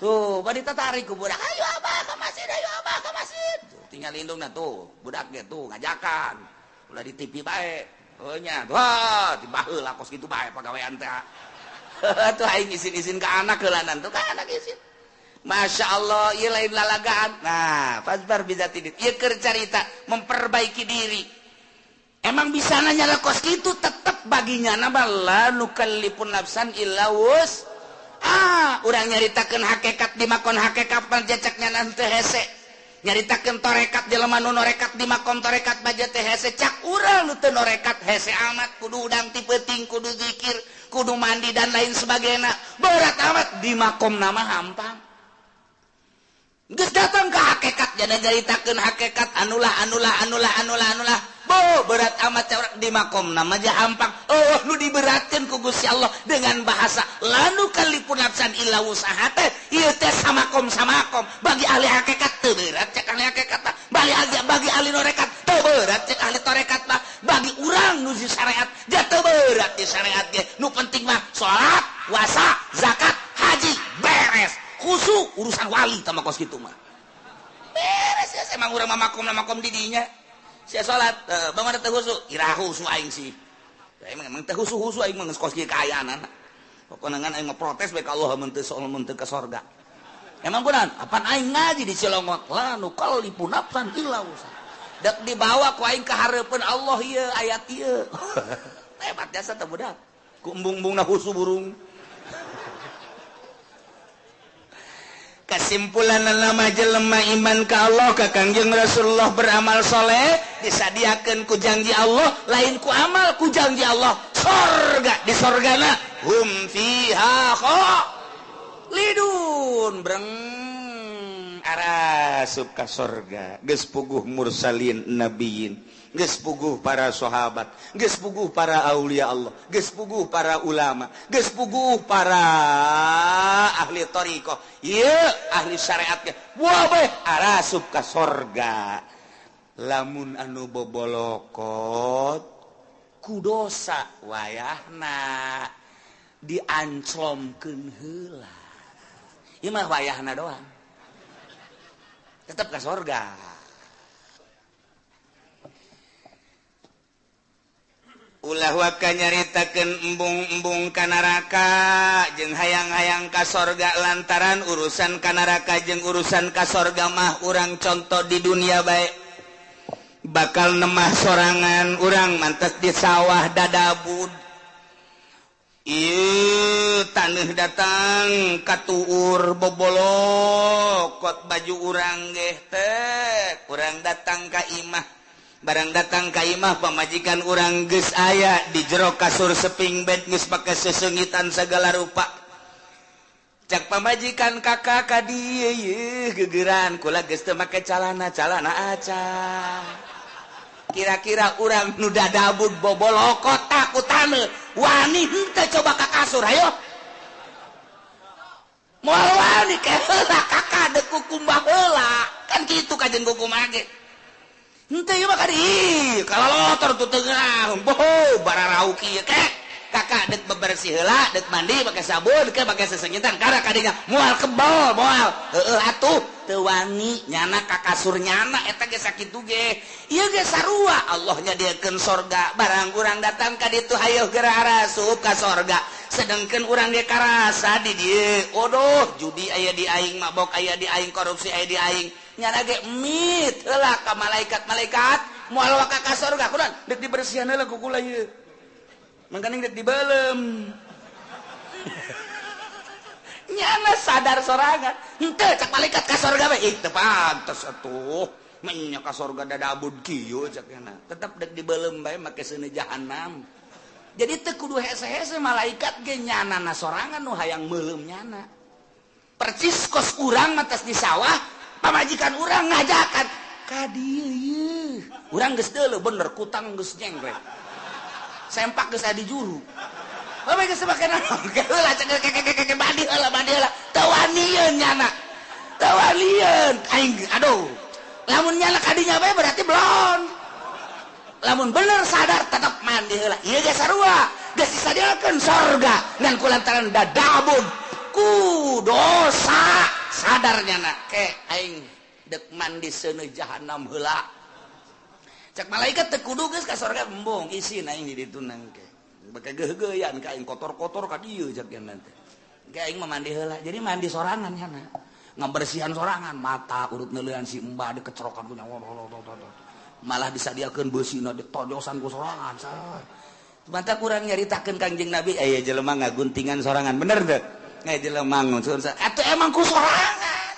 Speaker 1: Tuh, bari tatarik ku budak, "Ayo abah ka masjid, ayo abah ka masjid." Tuh, tinggal indungna tuh, budak ge tuh ngajakan. Ulah di TV bae. Oh nya, wah, dibaheula kos kitu bae pagawean teh. Tuh aing isin-isin ka anak heulanan tuh ka anak isin. Masya Allah, ieu lain lalagaan. Nah, fasbar bisa tidit. Ieu keur carita memperbaiki diri. Emang bisa nanya lah kos kitu tetep baginya nama la nukallifun nafsan illa wus. Ah, urang nyaritakeun hakikat di makon hakikat panjacaknya nanti hese. Nyaritakeun torekat jelema nu norekat di makom torekat baja teh hese, cak urang nu teu norekat hese amat, kudu udang ti peuting, kudu zikir, kudu mandi dan lain sebagainya. Berat amat di makom nama hampang. Geus datang ke hakikat jana nyaritakeun hakikat anulah anulah anulah anulah anulah. Bo berat amat cak di makom nama aja hampang. Oh nu diberatkeun ku Gusti Allah dengan bahasa lanu kalipun nafsan illa wusaha teh ieu teh samakom samakom bagi ahli hakikat teu berat cek ahli hakikat mah, bagi ahli norekat teu berat cek ahli torekat mah, bagi urang nu di syariat ja teu berat di syariat ge. Nu penting mah salat, puasa, zakat, haji beres. Khusu urusan wali tama kos kitu mah. Beres ya emang urang mah makom makom di dinya. Sia salat, bangun teu khusu, ira khusu aing sih. Emang emang teu khusu-khusu aing mah geus kos kieu kaayaan. Pokona ngan aing mah protes bae ka Allah mun teu soal mun teu ka sorga. Emang kunaon? Apan aing ngaji di Cilongok, la nukallifu nafsan illa wusaha. Dek dibawa ku aing ka hareupeun Allah ieu ayat ieu. Hebat jasa teh budak. Ku embung-embungna khusu burung. Kesimpulan nama jelema iman ka Allah ka Kangjeng Rasulullah beramal soleh disadiakeun ku janji Allah, lain ku amal ku janji Allah sorga, di sorgana hum fiha khalidun, breng arasup ka sorga. Geus puguh mursalin nabiyin, geus puguh para sahabat, geus puguh para aulia Allah, geus puguh para ulama, geus puguh para ahli thariqah, ieu ahli syariat ge. Wah bae arasup ka sorga. Lamun anu bobolokot ku dosa wayahna dianclomkeun heula. Ieu mah wayahna doang. Tetep ka sorga. Ulah waka nyaritakeun embung-embung ka neraka jeung hayang-hayang ka sorga, lantaran urusan ka neraka jeung urusan ka sorga mah urang contoh di dunia bae. Bakal nemah sorangan urang mantes di sawah dadabud. Ieu taneuh datang katuur bobolokot baju urang geh teh, urang datang ka imah. Barang datang ka imah pamajikan urang geus aya di jero kasur seping bed geus pake sesengitan segala rupa. Cak pamajikan kakak ka dieu yeuh gegeran kula geus teu make calana, calana aca. Kira-kira urang nu dadabud bobolokot ku taneuh wani henteu coba ka kasur hayo. Moal wani ke heula kakak deuk kukumbah heula. Kan kitu kajen kukumbah ge. Henteu ieu mah ka dieu kalalotor tuh tengah boho bararau kieu kek kakak dek bebersih heula, dek mandi pakai sabun, dek pakai sesengitan, karena kadinya moal kebal moal heueuh atuh Teu wani nyana ka kasur nyana eta ge sakitu ge. Ieu ge sarua Allah nyadiakeun sorga, barang urang datang ka ditu hayoh geura arasup ka sorga. Sedangkan urang ge karasa di dieu, odoh judi aya di aing, mabok aya di aing, korupsi aya di aing. Nyana ge mit heula ka malaikat-malaikat moal waka ka sorga kunaon deuk dibersihan heula ku kula ieu. Mangkaning deuk dibeuleum. Nyana sadar sorangan henteu cak malaikat ka sorga bae ih teu pantes atuh menya ka sorga dadabud kieu cak nyana tetep deuk dibeuleum bae make seuneu jahanam. Jadi teu kudu hese-hese malaikat ge nyana na sorangan nu hayang meuleum nyana. Percis kos urang mah tos di sawah pamajikan urang ngajakan ka dieu ieu urang geus deuleu bener kutang geus nyengklek sempak geus aya di juru. Bapak geus make naon? Heula cek keke mandi heula mandi heula. Teu wanieun nyana. Teu wanieun. Aing aduh. Lamun nyana kadinya bae berarti belon. Lamun bener sadar tetep mandi heula. Ieu ge sarua. Geus disadiakeun sorga ngan kulantaran dadabun ku dosa sadar nyana ke aing deuk mandi seuneu jahanam heula. Cek malaikat teu kudu geus ka sorga embung isin aing di ditu nangke. Beke geugeuyan ka aing kotor-kotor ka dieu cek nanti. Ke aing mah mandi heula. Jadi mandi sorangan nyana. Ngabersihan sorangan, mata urut neuleuan si embah dikecerokan ku nyawa. Malah disadiakeun beusina ditojosan ku sorangan. Mantap kurang nyaritakeun Kangjeng Nabi aya jelema ngaguntingan sorangan. Bener teu? Aya jelema nguncun atuh emang ku sorangan.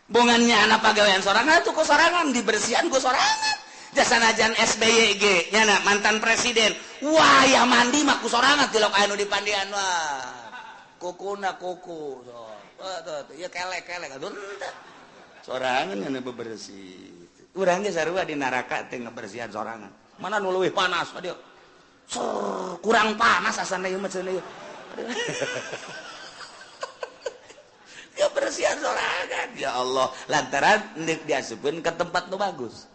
Speaker 1: Bongannya anak pagawean sorangan atuh ku sorangan dibersihan ku sorangan. Jasanajan SBY ge nyana mantan presiden. Wah, ya mandi mah ku sorangan tilok anu dipandian wah. Kukuna kuku. So. Tuh, ya kelek-kelek atuh henteu. Sorangan anu bebersih. Urang ge sarua di neraka teh ngabersihan sorangan. Mana nu leuwih panas aduh. Sur, kurang panas asana ieu mah cenah ieu. Kebersihan sorangan. Ya Allah, lantaran deuk diasupkeun ka tempat nu bagus.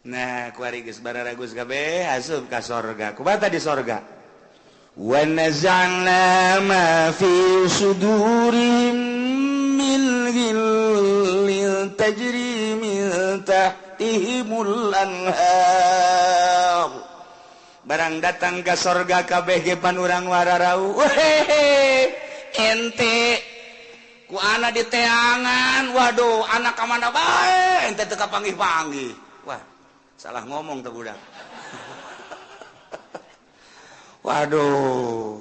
Speaker 1: Nah, kuari geus bararagus kabeh asup ka sorga. Kumaha di sorga? Wa naza'na ma fi sudurihim min ghillin tajri min tahtihimul anhar. Barang datang ka sorga kabeh ge pan urang wararau. Wehehe, ente ku ana di teangan, waduh, anak ka mana bae, ente teu kapanggih-panggih. Wah, salah ngomong tuh budak. Waduh,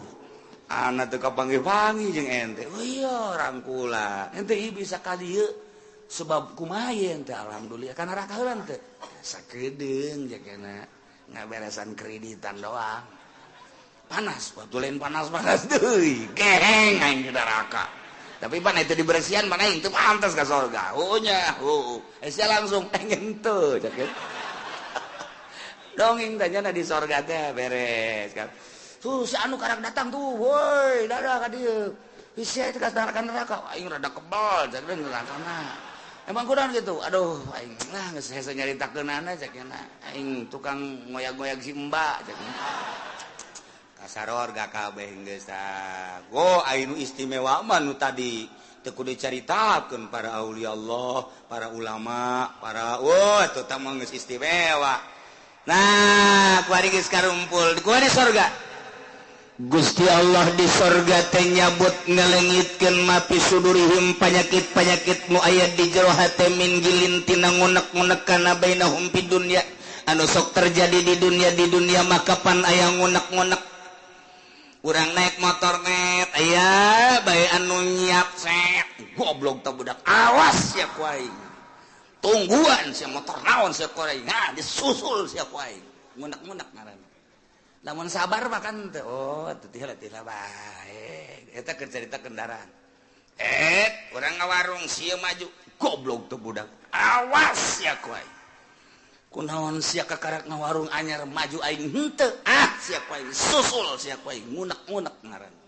Speaker 1: anak teu kapanggih-panggih jeung ente. Oh iya, rangkula. Ente ieu bisa ka dieu sebab kumaha ente alhamdulillah kana neraka heula teu. Sakedeung jakena ngaberesan kreditan doang. Panas, waktu lain panas-panas deui. Geheng aing di neraka. Tapi pan itu dibersihan mana aing teu pantas ka surga. Oh nya, heuh. Sia langsung pengen teu cek. Dongeng tanya di sorga teh beres kan. Tuh si anu karak datang tuh, woi, dadah ka dieu. Sia teh ka neraka, aing rada kebal cek nerakana. Emang kurang gitu. Aduh, aing lah geus hese nyaritakeunana cek aing tukang ngoyag-ngoyag si Mbak cek. Ka sorga kabeh geus tah. Go aing nu istimewa mah nu tadi teu kudu dicaritakeun para aulia Allah, para ulama, para wah eta mah geus istimewa. Nah, kuari geus karumpul, kuari sorga. Gusti Allah di sorga teh nyabut ngalengitkeun mapi sudurihim panyakit-panyakit nu aya di jero hate min gilin tina ngunek-ngunek kana bainahum fid dunya anu sok terjadi di dunia maka pan aya ngunek-ngunek. Urang naik motor net aya bae anu nyiap set goblok teh budak awas sia ku aing. Tungguan sia motor naon sia ku aing. Nah, disusul sia ku aing. Ngunek-ngunek ngaranna. Lamun sabar mah kan teh oh teu tila bae. Eta keur carita kendaraan. Urang ngawarung sia maju goblok teh budak. Awas sia ku aing. Kunaon sia kakarak ngawarung anyar maju aing henteu. Ah sia ku aing susul sia ku aing ngunek-ngunek ngaranna.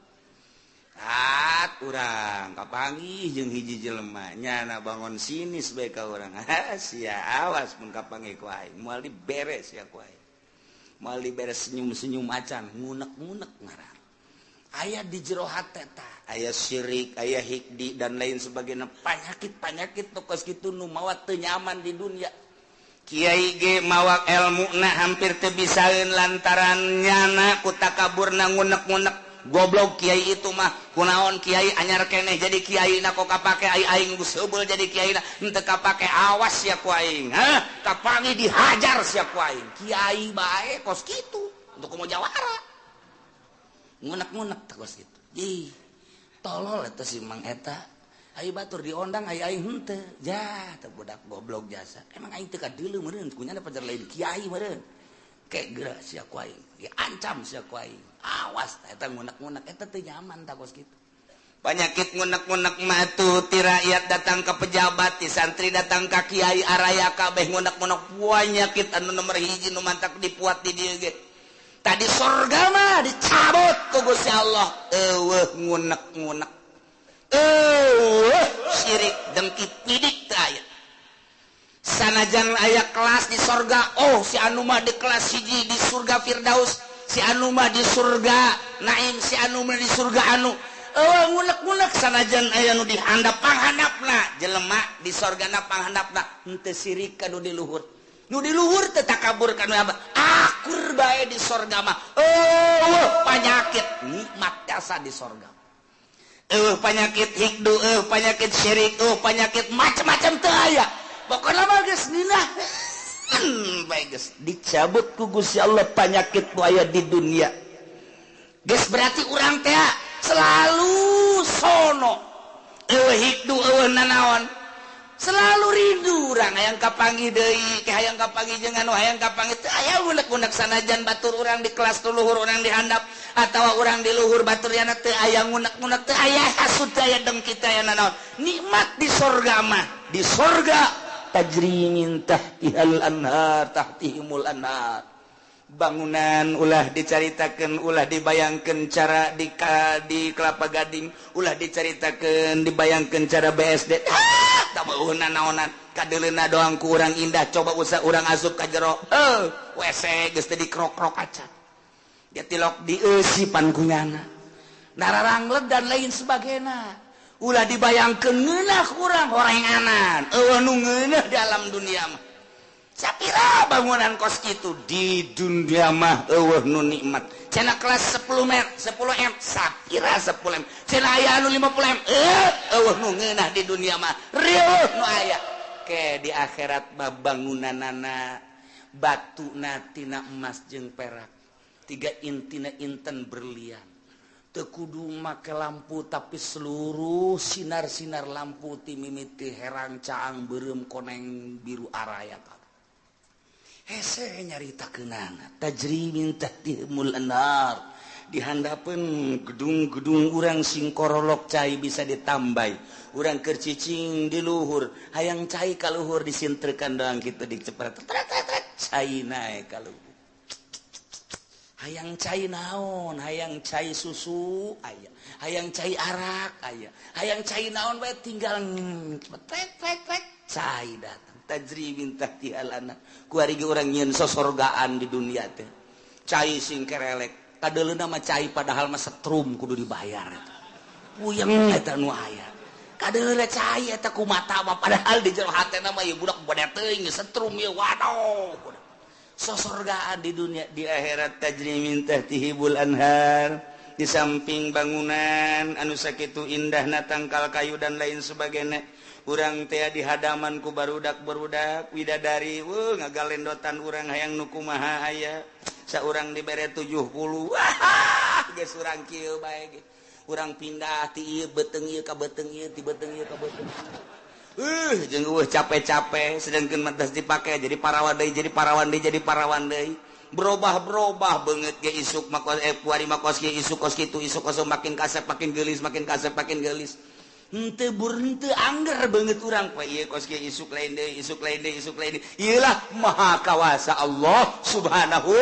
Speaker 1: At urang kapanggih jeung hiji jelema nyana bangun sinis bae ka urang. Sia awas mun kapanggih ku aing moal diberes sia ku aing. Moal diberes senyum-senyum acan ngunek-ngunek ngaran. Aya di jero hate tah, aya syirik, aya hikdi dan lain sebagainya, panyakit-panyakit nu kos kitu nu mawa teu nyaman di dunia. Kiai ge mawa ilmu na hampir teu bisaeun lantaran nyana ku takaburna, ngunek-ngunek, goblok kiai itu mah, kunaon kiai anyar keneh jadi kiai na kok kapake, ai aing geus heubeul jadi kiai na henteu kapake, awas sia ku aing, hah, kapangi dihajar sia ku aing. Kiai bae kos kitu untuk komo jawara ngunek-ngunek teh kos kitu. Ih, tolol eta si Mang eta. Ayo batur diondang, ayo aing henteu ja teu, budak goblok jasa, emang aing teu kadeuleu meureun kunyana pajar lain kiai meureun, kek geura sia ku aing, diancam sia ku aing, awas. Eta ngunek-ngunek eta teu nyaman tah kos kitu. Penyakit ngunek-ngunek mah tuh ti rakyat datang ke pejabat, ti santri datang ka kiai, araya kabeh ngunek-ngunek. Penyakit anu nomor hiji nu mantak dipuat di dieu ge. Tadi sorga mah dicabut ku Gusti Allah, eueuh ngunek-ngunek, eueuh syirik, dengki, pidik teu aya. Sanajan aya kelas di sorga, oh, si anu mah di kelas hiji di surga Firdaus, si anu mah di surga Naim, si anu mah di surga anu, eueuh ngunek-ngunek. Sanajan aya nu dihandap panghandapna, jelema di sorgana panghandapna henteu sirik ka nu di luhur, nu di luhur teu takabur ka nu akur bae di sorga mah. Eueuh panyakit, nikmat jasa di sorga. Eueuh panyakit hikdu, eueuh panyakit syirik, eueuh panyakit macam-macam teu aya. Pokokna mah geus ngeunah bae, geus dicabut ku Gusti Allah panyakit nu aya di dunia. Geus berarti urang teh selalu sono, eueuh hikdu, eueuh nanaon, selalu rindu urang hayang kapanggih deui ke, hayang kapanggih jeung anu, hayang kapanggih, teu aya unek-unek. Sanajan batur urang di kelas tu luhur, urang di handap atawa urang di luhur batur yana, teu aya ngunek-ngunek, teu aya hasud, teu aya dengki, teu aya nanaon, nikmat di sorga mah. Di sorga tajri min tahtihal anhar, tahtihimul anhar. Bangunan ulah dicaritakeun, ulah dibayangkeun cara di Kelapa Gading, ulah dicaritakeun, dibayangkeun cara BSD, ah, tak mau naonan, kadeuleuna doang ku urang indah. Coba usah urang asup ka jero, eh, WC geus teu dikrok-krok acan dia tilok dieusipan ku nyana, nararangleg dan lain sebagainya. Ulah dibayangkeun ngeunah kurang horenganan, eueuh nu ngeunah di alam dunia mah. Sapira bangunan kos kitu di dunia mah eueuh nu nikmat. Cenah kelas 10 m, 10 m, sapira 10 m, cenah aya anu 50 m, eh, eueuh nu ngeunah di dunia mah, rieuh nu aya ke di akhirat mah. Bangunanana batuna tina emas jeung perak, tiga intina inten berlian. Teu kudu make lampu, tapi seluruh sinar-sinar lampu ti mimiti herang, caang, beureum, koneng, biru, araya kabeh. Hese nyaritakeunana tajri min tahtihimul anhar. Di handapeun gedung-gedung urang sing korolok, cai bisa ditambai. Urang keur cicing di luhur, hayang cai ka luhur, disintrekan doang kitu, dicepret tret tret tret, cai naek ka luhur. Hayang cai naon, hayang cai susu aya, hayang cai arak aya, hayang cai naon bae, tinggal tret tret tret, cai datang. Tajri min tahtihal anhar. Kuari ge urang nyieun sosorgaan di dunia teh, cai sing kerelek, kadeuleuna mah cai, padahal mah setrum kudu dibayar eta, puyeng eta nu aya. Kadeuleuna cai eta ku mata mah, padahal di jero hatena mah ieu budak bade teuing setrum ieu, waduh, sosorgaan di dunia. Di akhirat tajri min tahtihimul anhar. Di samping bangunan anu sakitu indahna, tangkal kayu dan lain sebagainya, urang teh di hadaman ku barudak barudak widadari, wuh, ngagalendotan urang, hayang nu kumaha aya. Saurang dibere 70, wah, geus urang kieu bae ge. Urang pindah ti ieu beuteung ieu ka beuteung ieu, ti beuteung ieu ka beuteung jeung eueuh capek-capek, sedangkan mah dipake jadi parawan deui, jadi parawan deui, jadi parawan deui, berubah-berubah beungeut ge, isuk mah kos, eh, puari mah kos kieu, isuk kos kitu, isuk kos, makin kasep makin geulis, makin kasep makin geulis, henteu bur henteu angger beungeut urang poe ieu kos kieu, isuk lain deui, isuk lain deui, isuk lain deui. Ieulah maha kawasa Allah Subhanahu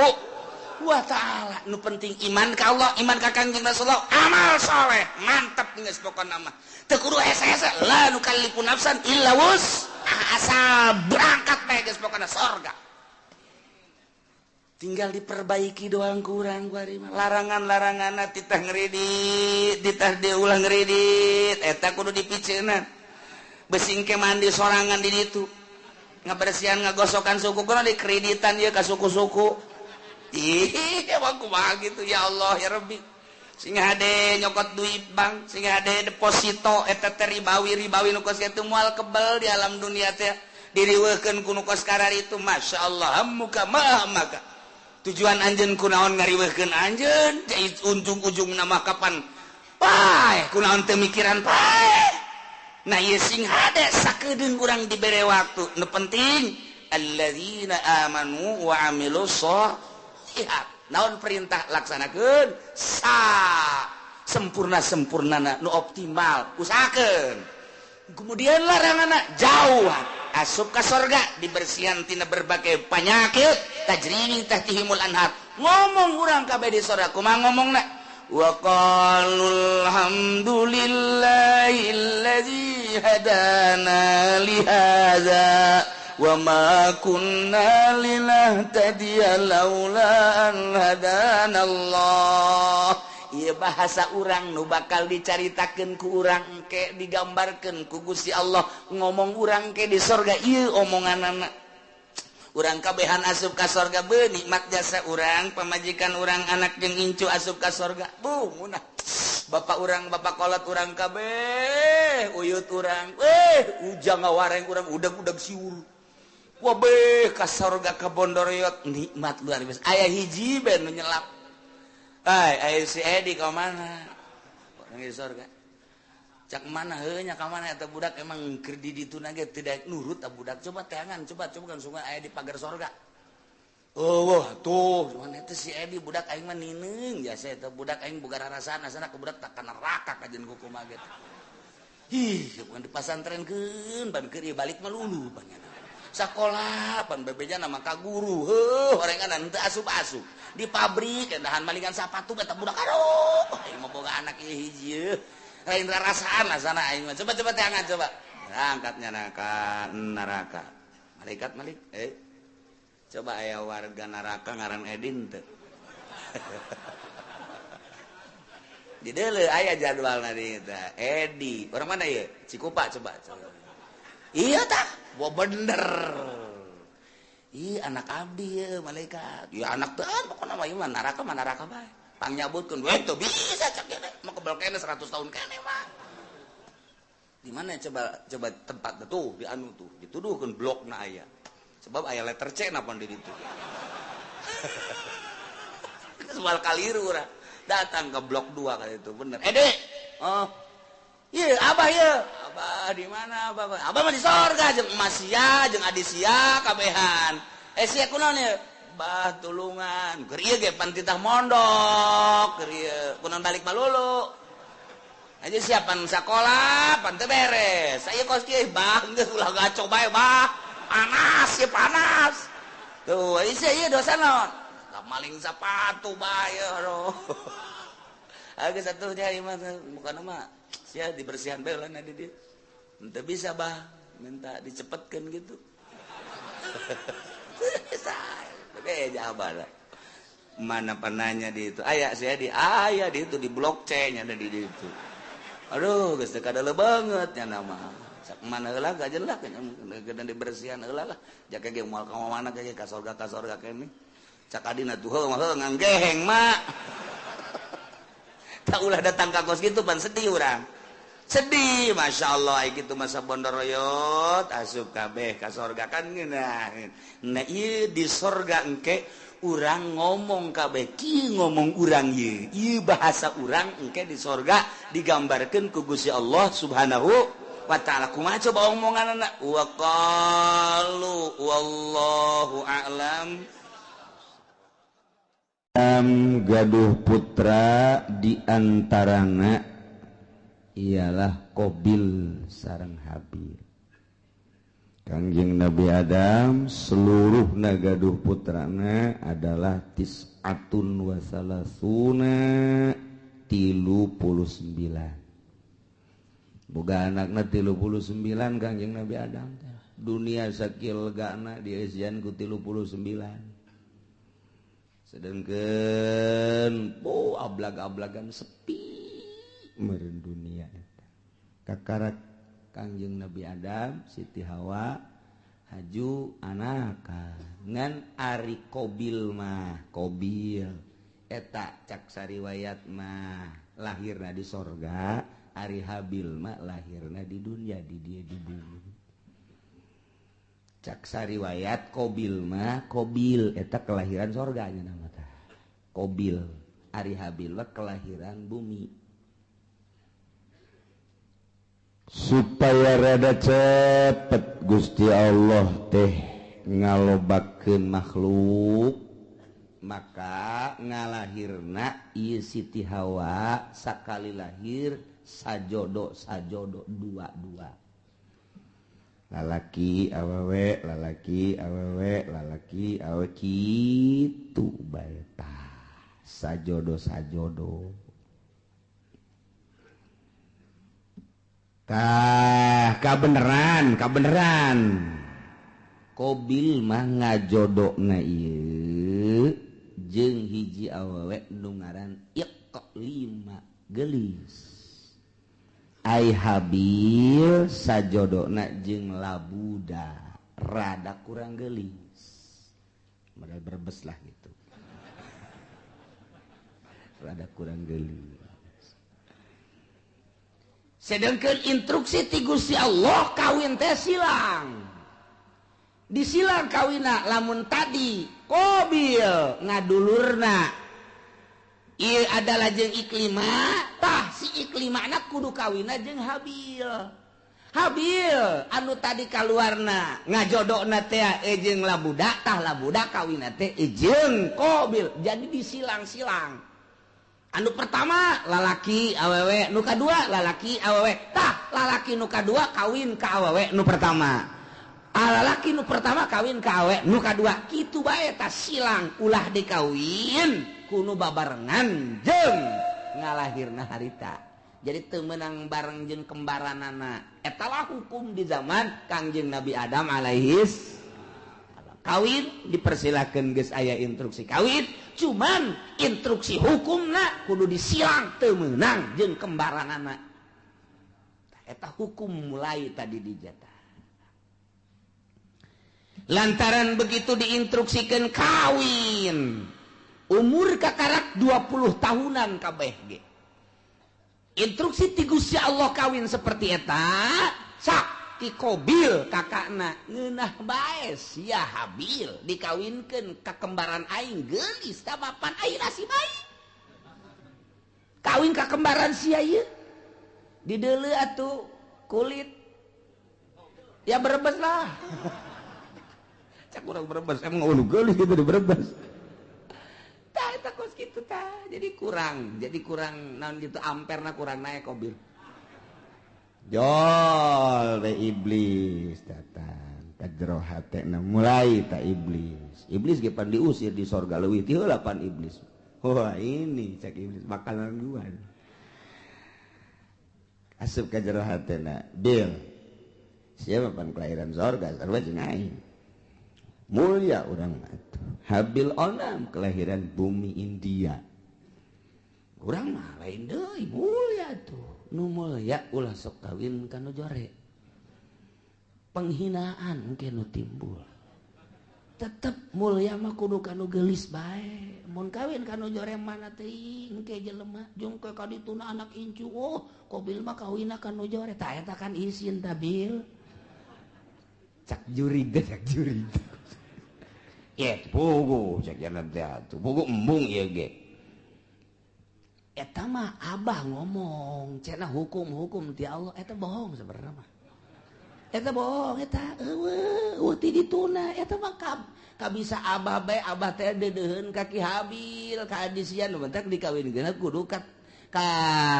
Speaker 1: wa Ta'ala. Nu penting iman ka Allah, iman ka Kangjeng Rasulullah, amal soleh, mantep geus pokona mah. Teu kudu hese-hese, la nukallifu nafsan illa wus, asal berangkat bae geus pokona sorga. Tinggal diperbaiki doang kurang kuari mah. Larangan-larangan titah ngredit, titah diulah ngredit, eta kudu dipiceunan. Besing ke mandi sorangan di ditu. Ngabersihan ngagosokan suku kudu dikreditan ieu ka suku-suku. Ih, emang kumaha gitu ya Allah ya Rabbi. Sing hade nyokot duit bank, sing hade deposito eta teh ribawi-ribawi nu kos kitu moal kebel di alam dunia teh. Diriweuhkeun ku nu kos kararitu, masyaallah hammuka ma hammaka. Tujuan anjeun kunaon ngariweuhkeun anjeun, ujung-ujungna mah kapan paeh, kunaon teu mikiran paeh. Nah ieu sing hade sakedeung urang dibere waktu. Nu penting alladzina amanu wa amilus sholihat. Naon perintah laksanakeun sa sempurna-sempurnana nu optimal usahakeun. Kemudian laranganna jauh asup ka sorga dibersihan tina berbagai penyakit tajri min tahtihimul anhar. Ngomong urang kabeh di sorga kumaha ngomongna? Wa qalul hamdulillahillazi hadana li hadza wa ma kunna linahtadiya laula an hadana Allah. Ieu bahasa urang nu bakal dicaritakeun ku urang engke digambarkeun ku Gusti Allah ngomong urang ke di sorga ieu omonganana. Urang kabehan asup ka sorga beuh nikmat jasa urang pamajikan urang anak jeung incu asup ka sorga buh munah bapak urang bapak kolot urang kabeh uyut urang ujang ngawareng urang udag-udag siur wabeh ka sorga ka bondoroyot nikmat luar biasa aya hiji ben nu nyelap. Ai aya si Edi ka mana orang di sorga cak mana heuh nya ka mana eta budak emang keur di ditu na ge tidak nurut ta budak coba teangan coba coba kan sungai aya di pagar sorga. Oh wah tuh cuman eta si Edi budak aing mah nineung jasa eta budak aing boga rarasaan asana ka budak tak ka neraka kajeun kumaha ge. Ih bukan dipasantrenkeun ban keur ieu balik mah lulu banyak. Sakola pan bebejana mah ka guru heuh orengan teu asup-asup di pabrik dahan malingan sapatu eta budak aduh aing mah boga anak ieu hiji lain rarasaan asana aing mah coba-coba teangan coba angkatnya neraka neraka malaikat malik coba aya warga neraka ngaran Edin teu di deuleu aya jadwalna di eta Edi orang mana ieu Cikupa coba coba iya tah wah bener ih anak abdi ya malaikat ya anak teh pokona mah ieu mah neraka bae pangnyabutkeun we teu bisa cak gede mah kebel kene 100 tahun kene mah di mana coba coba tempat tuh di anu tuh dituduhkeun blokna aya sebab aya letter C napa di ditu soal kaliru urang datang ke blok 2 kali itu bener Edi oh iya abah ieu abah di mana abah abah mah di sorga jeung emas sia jeung adi sia kabehan sia kunaon ieu bah tulungan keur ieu ge pan titah mondok keur ieu kunaon balik malulu aja siapan sakola pan teu beres aya kos kieu bah geus ulah gaco bae bah panas ieu panas tuh sia ieu dosa naon maling sapatu bae aduh geus atuh nya ieu mah bukan mah sia dibersihan bae lah di dieu henteu bisa bah minta dicepetkeun gitu beja abah mana penanya di itu aya sia di aya di itu di blok C nya ada di itu aduh geus teu kadele banget nya nama sak mana heula gajeun lah geus dibersihan heula lah jaka ge moal ka mana ge ka sorga kene cak adina tuh heuh mah nganggeheng mak tak ulah datang ka kos kitu pan sedih urang sedih masya Allah gitu masa bondoroyot asup kabeh ka sorga kan ngeunah nah ieu di sorga engke urang ngomong kabeh kieu ngomong urang ieu ieu bahasa urang engke di sorga digambarkeun ku Gusti Allah Subhanahu wa ta'ala kumaha coba omonganna wa qalu wallahu a'lam. Gaduh putra diantarana ialah Qabil sareng Habil. Kangjeng Nabi Adam seluruh gaduh putrana adalah tis'atun wa salasuna 39. Boga anakna 39 Kangjeng Nabi Adam teh. Dunia sakieu legana dieusian ku 39. Sedangkan oh ablag-ablagan sepi meureun dunia eta. Kakarak Kangjeng Nabi Adam, Siti Hawa haju anaka ngan ari Kobil mah Kobil eta cak sariwayat mah lahirna di sorga, ari Habil mah lahirna di dunia di dia di bumi. Cak sariwayat Kobil mah Kobil eta kelahiran sorga nya nama tah Kobil, ari Habil mah kelahiran bumi. Supaya rada cepet Gusti Allah teh ngalobakeun makhluk, maka ngalahirna ieu Siti Hawa sakali lahir sajodo sajodo dua-dua, lalaki awewe lalaki awewe lalaki awewe kitu bae tah sajodo sajodo. Tah kabeneran kabeneran Kobil mah ngajodona ieu jeung hiji awewe nu ngaran Iqlima geulis. Ai Habil sajodona jeung Labuda rada kurang geulis. Modal Brebes lah gitu. Rada kurang geulis. Sedangkan instruksi ti Gusti Allah kawin teh silang. Disilang kawina lamun tadi Kobil ngadulurna ieu adalah jeung Iklima, tah si Iklimana kudu kawina jeung Habil. Habil anu tadi kaluarna ngajodona teh jeung Labuda, tah Labuda kawina teh jeung Kobil. Jadi disilang-silang. Anu pertama lalaki awewe, nu kadua lalaki awewe, tah lalaki nu kadua kawin ka awewe nu pertama, lalaki nu pertama kawin ka awewe nu kadua, kitu bae tah silang ulah dikawin kuno babarengan jeung ngalahirna harita. Jadi teu meunang bareng jeung kembaranana. Eta lah hukum di zaman Kangjeng Nabi Adam alaihis. Kawin dipersilakan geus aya instruksi kawin, cuman instruksi hukumna kudu disilang teu meunang jeung kembaranana. Eta hukum mulai tadi dijatah. Lantaran begitu diinstruksikan kawin, umur kakarak 20 tahunan kabeh ge. Instruksi ti Gusti Allah kawin seperti eta, sak ti Kobil kakakna ngeunah bae sia Habil dikawinkeun ka kembaran aing geulis tah papan aing nasib aing. Kawin ka kembaran sia ieu dideuleu atuh kulit. Ya Brebes lah. Cak urang Brebes emang ulu geulis gitu di Brebes. Tah eta kos kitu tah. Jadi kurang naon gitu amperna kurang naik Kobil. Jol we iblis datang ka jero hatena mulai ta iblis. Iblis ge pan diusir di sorga leuwih ti heula pan iblis. Wah ini cak iblis makanan gua. Asup ka jero hatena, Bil. Siapa pan kelahiran sorga sarua jeung aing. Mulia urang mah atuh. Habil onam kelahiran bumi India. Urang mah lain deui mulia tuh. Nu mulia ulah sok kawin ka nu jore. Penghinaan engke nu timbul. Tetep mulia mah kudu ka nu geulis bae. Mun kawin ka nu jore mana teuing engke jelema jeung ke ka dituna anak incu. Oh, Kobil mah kawinna ka nu jore. Tah eta kan isin ta Bil. Cak jurig teh cak jurig. Ye, pugu cak jalan teh atuh. Pugu embung ieu ge. Eta mah abah ngomong cenah hukum-hukum ti Allah eta bohong sebenarnya mah. Eta bohong eta eueuh ti dituna eta mah kabisa abah bae abah teh deudeuheun ka Ki Habil ka adi sia nu bentak dikawinkeun kudu ka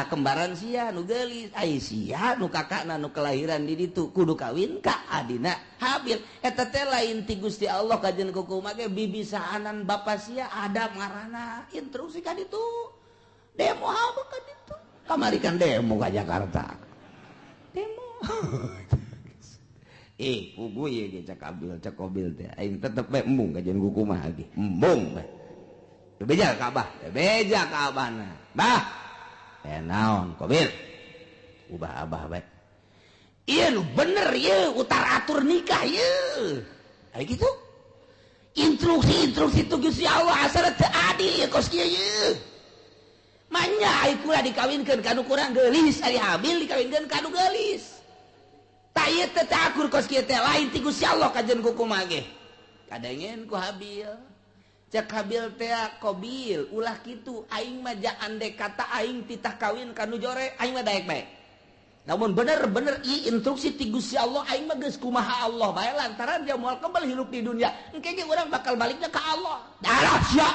Speaker 1: kembaran sia nu geulis ai sia nu kakakna nu kelahiran di ditu kudu kawin ka adina Habil. Eta teh lain ti Gusti Allah kajen kukumaha ge bibisaanan bapa sia Adam ngaranna instruksi ka ditu. Demo apa kan itu? Kamari kan demo ke Jakarta. Demo. Pugu ieu ge cak Abil, cak Kobil teh. Aing tetep bae embung kajian kukumaha ge. Embung bae. Bebeja ka abah, bebeja ka abahna. Bah, naon Qabil? Ubah abah bae. Ieu nu bener ieu utar atur nikah ieu. Aya kitu. Instruksi-instruksi tu Gusti Allah asal teu adil ieu kos kieu ieu. Manya ai kula dikawinkeun ka nu kurang geulis, ari Habil dikawinkeun ka nu geulis. Tak ieu teh teu akur kos kieu teh lain ti Gusti Allah kajen kukumaha ge. Kadengen ku Habil. Cek Habil teh Qabil ulah kitu aing mah andek kata aing titah kawin ka nu jore aing mah daek bae. Namun bener-bener ieu instruksi ti Gusti Allah aing mah geus kumaha Allah bae lantaran dia moal kebel hirup di dunia. Engke ge urang bakal baliknya ka Allah. Darah sia.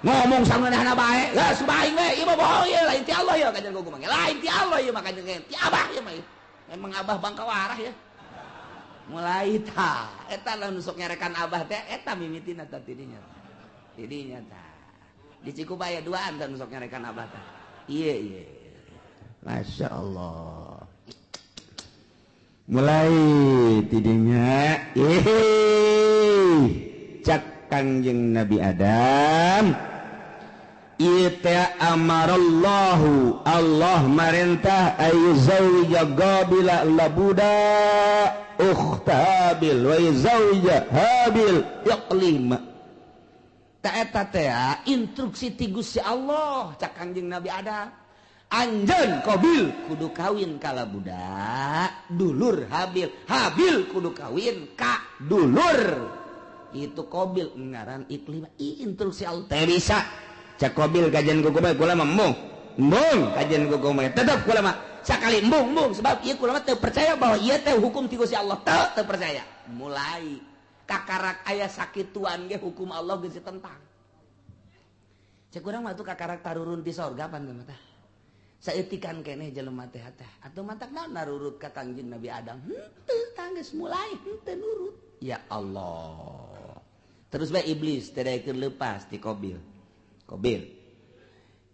Speaker 1: Ngomong sangeunahna bae. Geus aing we ieu mah bohong ieu lain ti Allah ieu kajen kumaha. Lain ti Allah ieu mah kajen ti abah ieu mah. Memang abah bangka warah ya. Mulai ta eta lamun sok nyarekan abah teh eta mimitina tah tidinya. Tidinya tah. Di Cikubaya duaan tah nu sok nyarekan abah teh. Ieu ieu. Masya Allah. Mulai tidinya cak Kangjeng Nabi Adam ieu teh amarallahu Allah marentah ayyuzawija Qabila labuda ukhta Habil wa yuzawija Habil Iqlima. Ta eta teh instruksi ti Gusti Allah cak Kangjeng Nabi Adam. Anjeun Qabil kudu kawin ka labuda dulur Habil, Habil kudu kawin ka dulur itu Qabil ngaran Iklimah. Instruksi Allah teh bisa cak Qabil kajian kuku bae kula mah embung embung kajian kuku bae tetep kula mah sakali embung embung sebab ieu kula mah teu percaya bahwa ieu teh hukum ti Gusti Allah teu percaya. Mulai kakarak aya sakituan ge hukum Allah geus ditentang. Cek urang mah tuh kakarak tarurun di sorga pan mah tah. Saeutikan keneh jelema teh teh atuh matak naon narurut ka Kangjeng Nabi Adam henteu tanggeus mulai henteu nurut. Ya Allah. Terus bae iblis teh daekeun leupas ti Qabil. Qabil.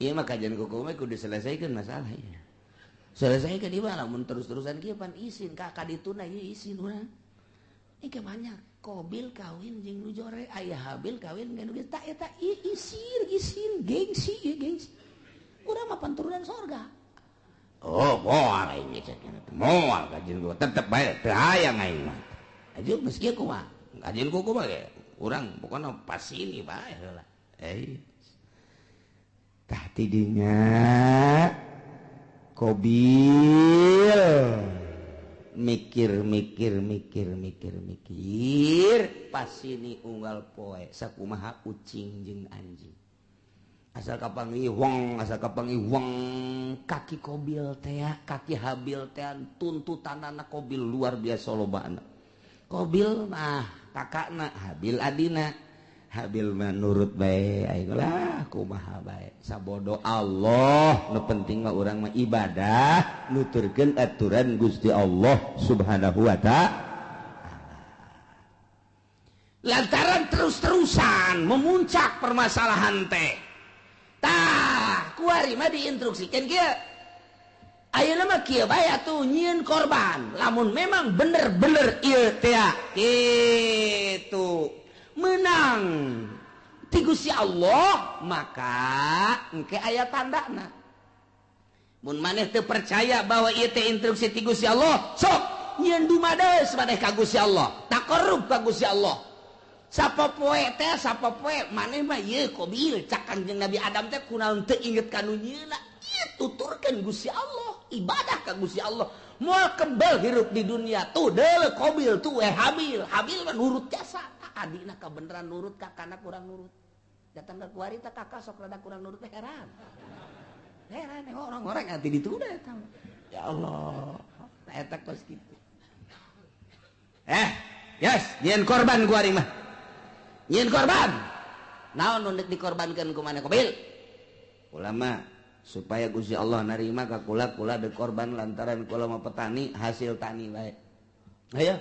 Speaker 1: Ieu mah kajian kuku mah kudu diselesaikan masalah ieu. Selesaikan ieu mah lamun terus-terusan kieu pan isin ka kadituna ieu isin urang. Ieu banyak Qabil kawin jeung nu jore aya Habil kawin jeung nu geus tah eta ieu isin isin gengsi ieu gengsi. Urang mah panturunan sorga. Oh, moal aing cek moal kajian gua tetep bae teu hayang aing mah. Aja geus kieu kumaha? Kajian kuku mah ge urang pokona pas ini bae heula. Tah tidinya Qabil mikir mikir mikir mikir mikir pas ini unggal poe sakumaha ucing jeung anjing. Asal kapanggih wong, asal kapanggih wong kaki Qabil teh, kaki Habil teh tuntutanana Qabil luar biasa lobana. Qabil mah kakakna, Habil adina. Habil mah nurut bae aing lah kumaha bae. Sabodo Allah, nu penting mah urang mah ibadah, nuturkeun aturan Gusti Allah Subhanahu wa ta'ala. Lantaran terus-terusan memuncak permasalahan teh. Tah, kuari mah diinstruksikeun kieu. Ayeuna mah kieu bae atuh nyieun korban. Lamun memang bener-bener ieu teh kitu menang ti Gusti Allah, maka engke aya tandana. Mun maneh teu percaya bahwa ieu teh instruksi ti Gusti Allah, sok nyieun dumades maneh ka Gusti Allah, taqarrub ka Gusti Allah. Sapopoe teh sapopoe maneh mah ieu Qabil cak Kangjeng Nabi Adam teh kunaon teu inget ka nu nyieuna. Ieu tuturkeun Gusti Allah, ibadah ka Gusti Allah. Moal kebel hirup di dunia tuh deuleu Qabil tuh Habil. Habil mah nurut jasa. Adina kabeneran nurut kakana kurang nurut. Datang ke kuari teh kakak sok rada kurang nurut teh heran. Heran orang-orang ati ditunda eta. Ya Allah, tah eta kos kitu. Yes, nyieun korban kuari mah. Nyieun korban. Naon nu dikorbankeun ku maneh Qabil? Ulama supaya Gusti Allah narima ka kula kula deuk korban lantaran kula mah petani hasil tani bae. Ayo.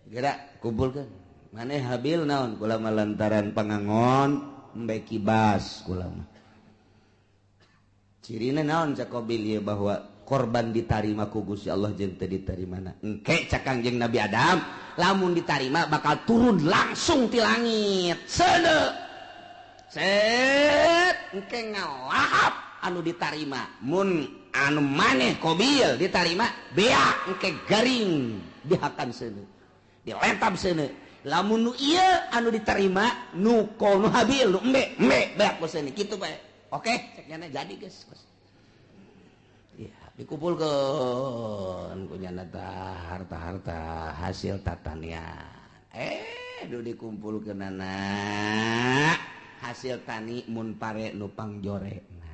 Speaker 1: Geura kumpulkeun. Maneh Habil naon kula mah lantaran pangangon embe kibas kula mah. Cirina naon cak Qabil ieu bahwa korban ditarima ku Gusti Allah jeung teu ditarimana. Engke cak Kangjeng Nabi Adam lamun ditarima bakal turun langsung ti langit. Seuneu. Set engke ngalahap anu ditarima. Mun anu maneh Qabil ditarima beak engke garing dihakan seuneu. Dilentab seuneu. Lamun nu ieu anu diterima nu nu Habil nu embe embe beak seuneu kitu bae. Oke, cek nyana jadi geus. Ya, dikumpulkeun ku nyana harta-harta hasil tatanian. Nu dikumpulkeunana hasil tani mun pare nu pangjorena.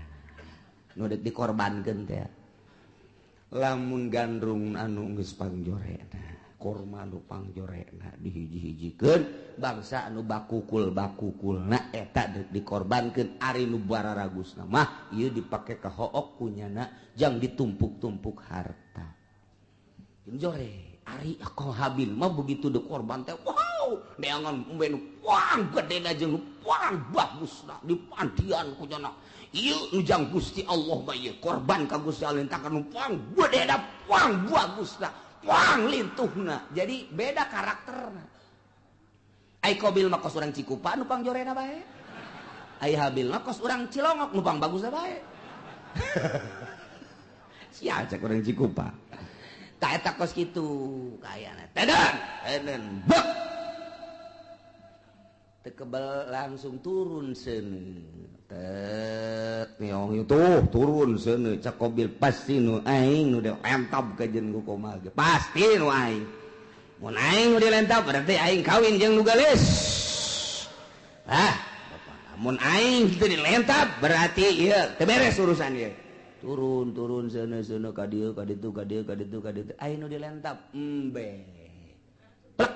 Speaker 1: Nu deuk dikorbankeun teh. Lamun gandrung anu geus pangjorena, korma nu pangjorena dihiji-hijikeun bangsa anu bakukul-bakukulna eta deuk dikorbankeun ari nu bararagusna mah ieu dipake ka hook ku nyana jang ditumpuk-tumpuk harta. Jeung jore ari ko Habil mah begitu dikorban teh wow neangan embe nu puang gedena jeung nu puang bagusna dipandian ku nyana ieu nu jang Gusti Allah mah ieu korban ka Gusti Allah entakan nu puang gedena puang bagusna puang lintuhna. Jadi beda karakterna. Ai Qabil mah kos urang Cikupa nu pangjorena bae. Ai Habil mah kos urang Cilongok nu pang bagusna bae. Sia cek urang Cikupa. Tah eta kos kitu kayana. Teden, teden bek. Teu kebel langsung turun seuneu. Tet nyong tuh turun seuneu cek Qabil pasti nu aing nu dilentab ka jeung ku komal ge. Pasti nu aing. Mun aing nu dilentab berarti aing kawin jeung nu geulis. Ah, mun aing kitu dilentab berarti ieu teu beres urusan ieu. Turun turun seuneu-seuneu ka dieu ka ditu ka dieu ka ditu ka ditu aing nu dilentab embe. Plek.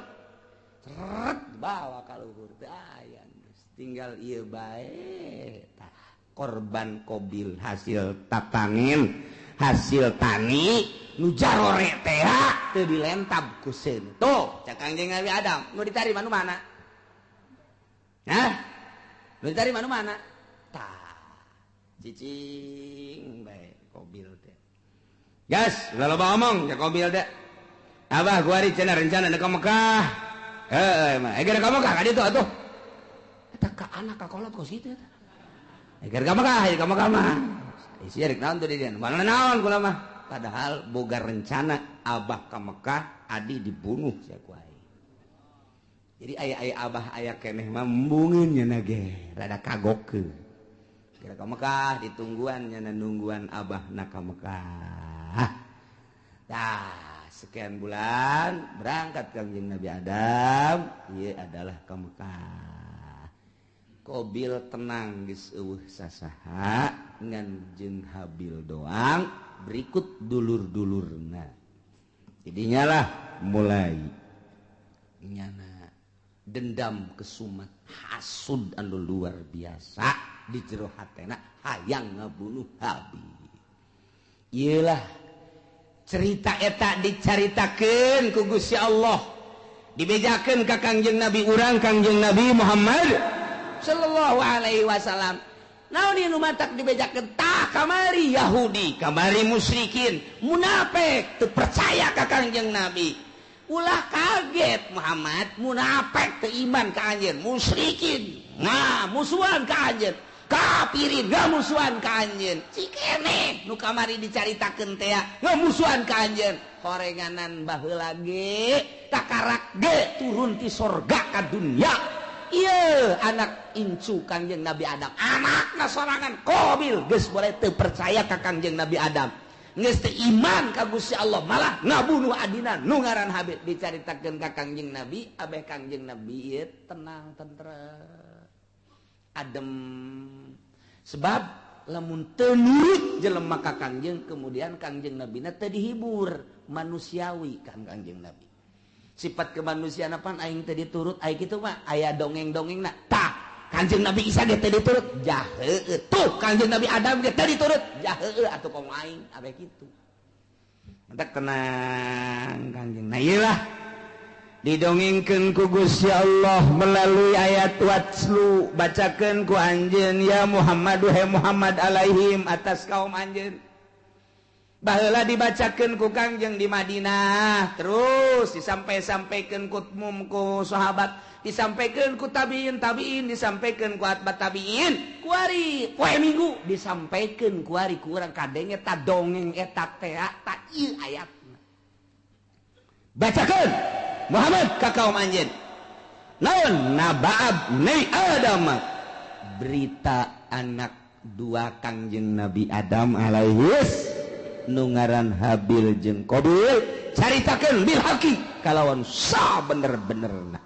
Speaker 1: Seret bawa ka luhur teu aya geus tinggal ieu bae. Tah korban Qabil hasil tatanin hasil tani nu jarore teh teu dilentab ku seuneu. Tuh cak Kangjeng Nabi Adam nu ditarima nu mana? Hah? Nu ditarima nu mana? Tah cicing bae Qabil teh. Gas, ulah loba omong cak Qabil teh. Abah gua ari cenah rencana deuk ka Mekah. Heueuh mah, geus ka Mekah ka ditu atuh. Eta ka anak ka kolot kos kitu eta. Geus ka Mekah, ka Mekah mah. Isi rek naon tuh di dieu? Mana naon kula mah. Padahal boga rencana abah ka Mekah, adi dibunuh sia ku aing. Jadi aya-aya abah aya keneh mah embungeun nya ge, rada kagokeun. Kira ka Mekah ditungguan nya nungguan abah na ka Mekah. Tah, sekian bulan berangkat Kangjeng Nabi Adam, ieu adalah ka Mekah. Qabil tenang geus eueuh sasaha ngan jeung Habil doang berikut dulur-dulurna. Jadinya lah mulai nyana dendam kesumat hasud anu luar biasa di jero hatena hayang ngabunuh Habil. Iyalah cerita eta dicaritakeun ku Gusti Allah, dibejakeun ka Kangjeng Nabi urang Kangjeng Nabi Muhammad sallallahu alaihi wasallam. Naon ieu nu matak dibejakeun? Tah kamari Yahudi, kamari musyrikin, munafik teu percaya ka Kangjeng Nabi. Ulah kaget Muhammad, munafik teu iman ka anjeun, musyrikin nah musuhan ka anjeun, kafirin ngamusuhan ka anjeun. Cikene nu kamari dicaritakeun teh ngamusuhan ka anjeun. Horenganan baheula ge takarak ge turun ti sorga ka dunya. Ieu anak incu Kangjeng Nabi Adam, anakna sorangan Qabil geus boleh teu percaya ka Kangjeng Nabi Adam. Geus teu iman ka Gusti Allah, malah ngabunuh adina nu ngaran Habil. Dicaritakeun ka Kangjeng Nabi, abeh Kangjeng Nabi ieu tenang tentrem adem. Sebab lamun teu nurut jelema ka Kangjeng, kemudian Kangjeng Nabina teu dihibur, manusiawi kan Kangjeng Nabi. Sifat kemanusiaan apaan aing teu diturut, aing kitu mah aya dongeng-dongengna. Tah, Kangjeng Nabi Isa ge teu diturut, jah heueuh. Tuh Kangjeng Nabi Adam ge teu diturut, jah heueuh atuh komo aing abeh kitu. Mentak tenang Kangjeng. Nah ieu lah didongengkeun ku Gusti Allah melalui ayat watslu, bacakeun ku anjeun ya Muhammad, he Muhammad alaihim atas kaum anjeun. Baheula dibacakeun ku Kangjeng di Madinah, terus disampai-sampaikeun ku mum ku sahabat, disampaikan ku tabiin tabiin, disampaikan ku atba tabiin, kuari poe Minggu disampaikan kuari ku urang kadenge ta dongeng eta teh ta ieu ayatna. Bacakeun Muhammad ka kaum anjeun. Naon naba'ab ni Adam, berita anak dua Kangjeng Nabi Adam alaihis nu ngaran Habil jeung Qabil, caritakeun bil haqi kalawan sa bener-benerna.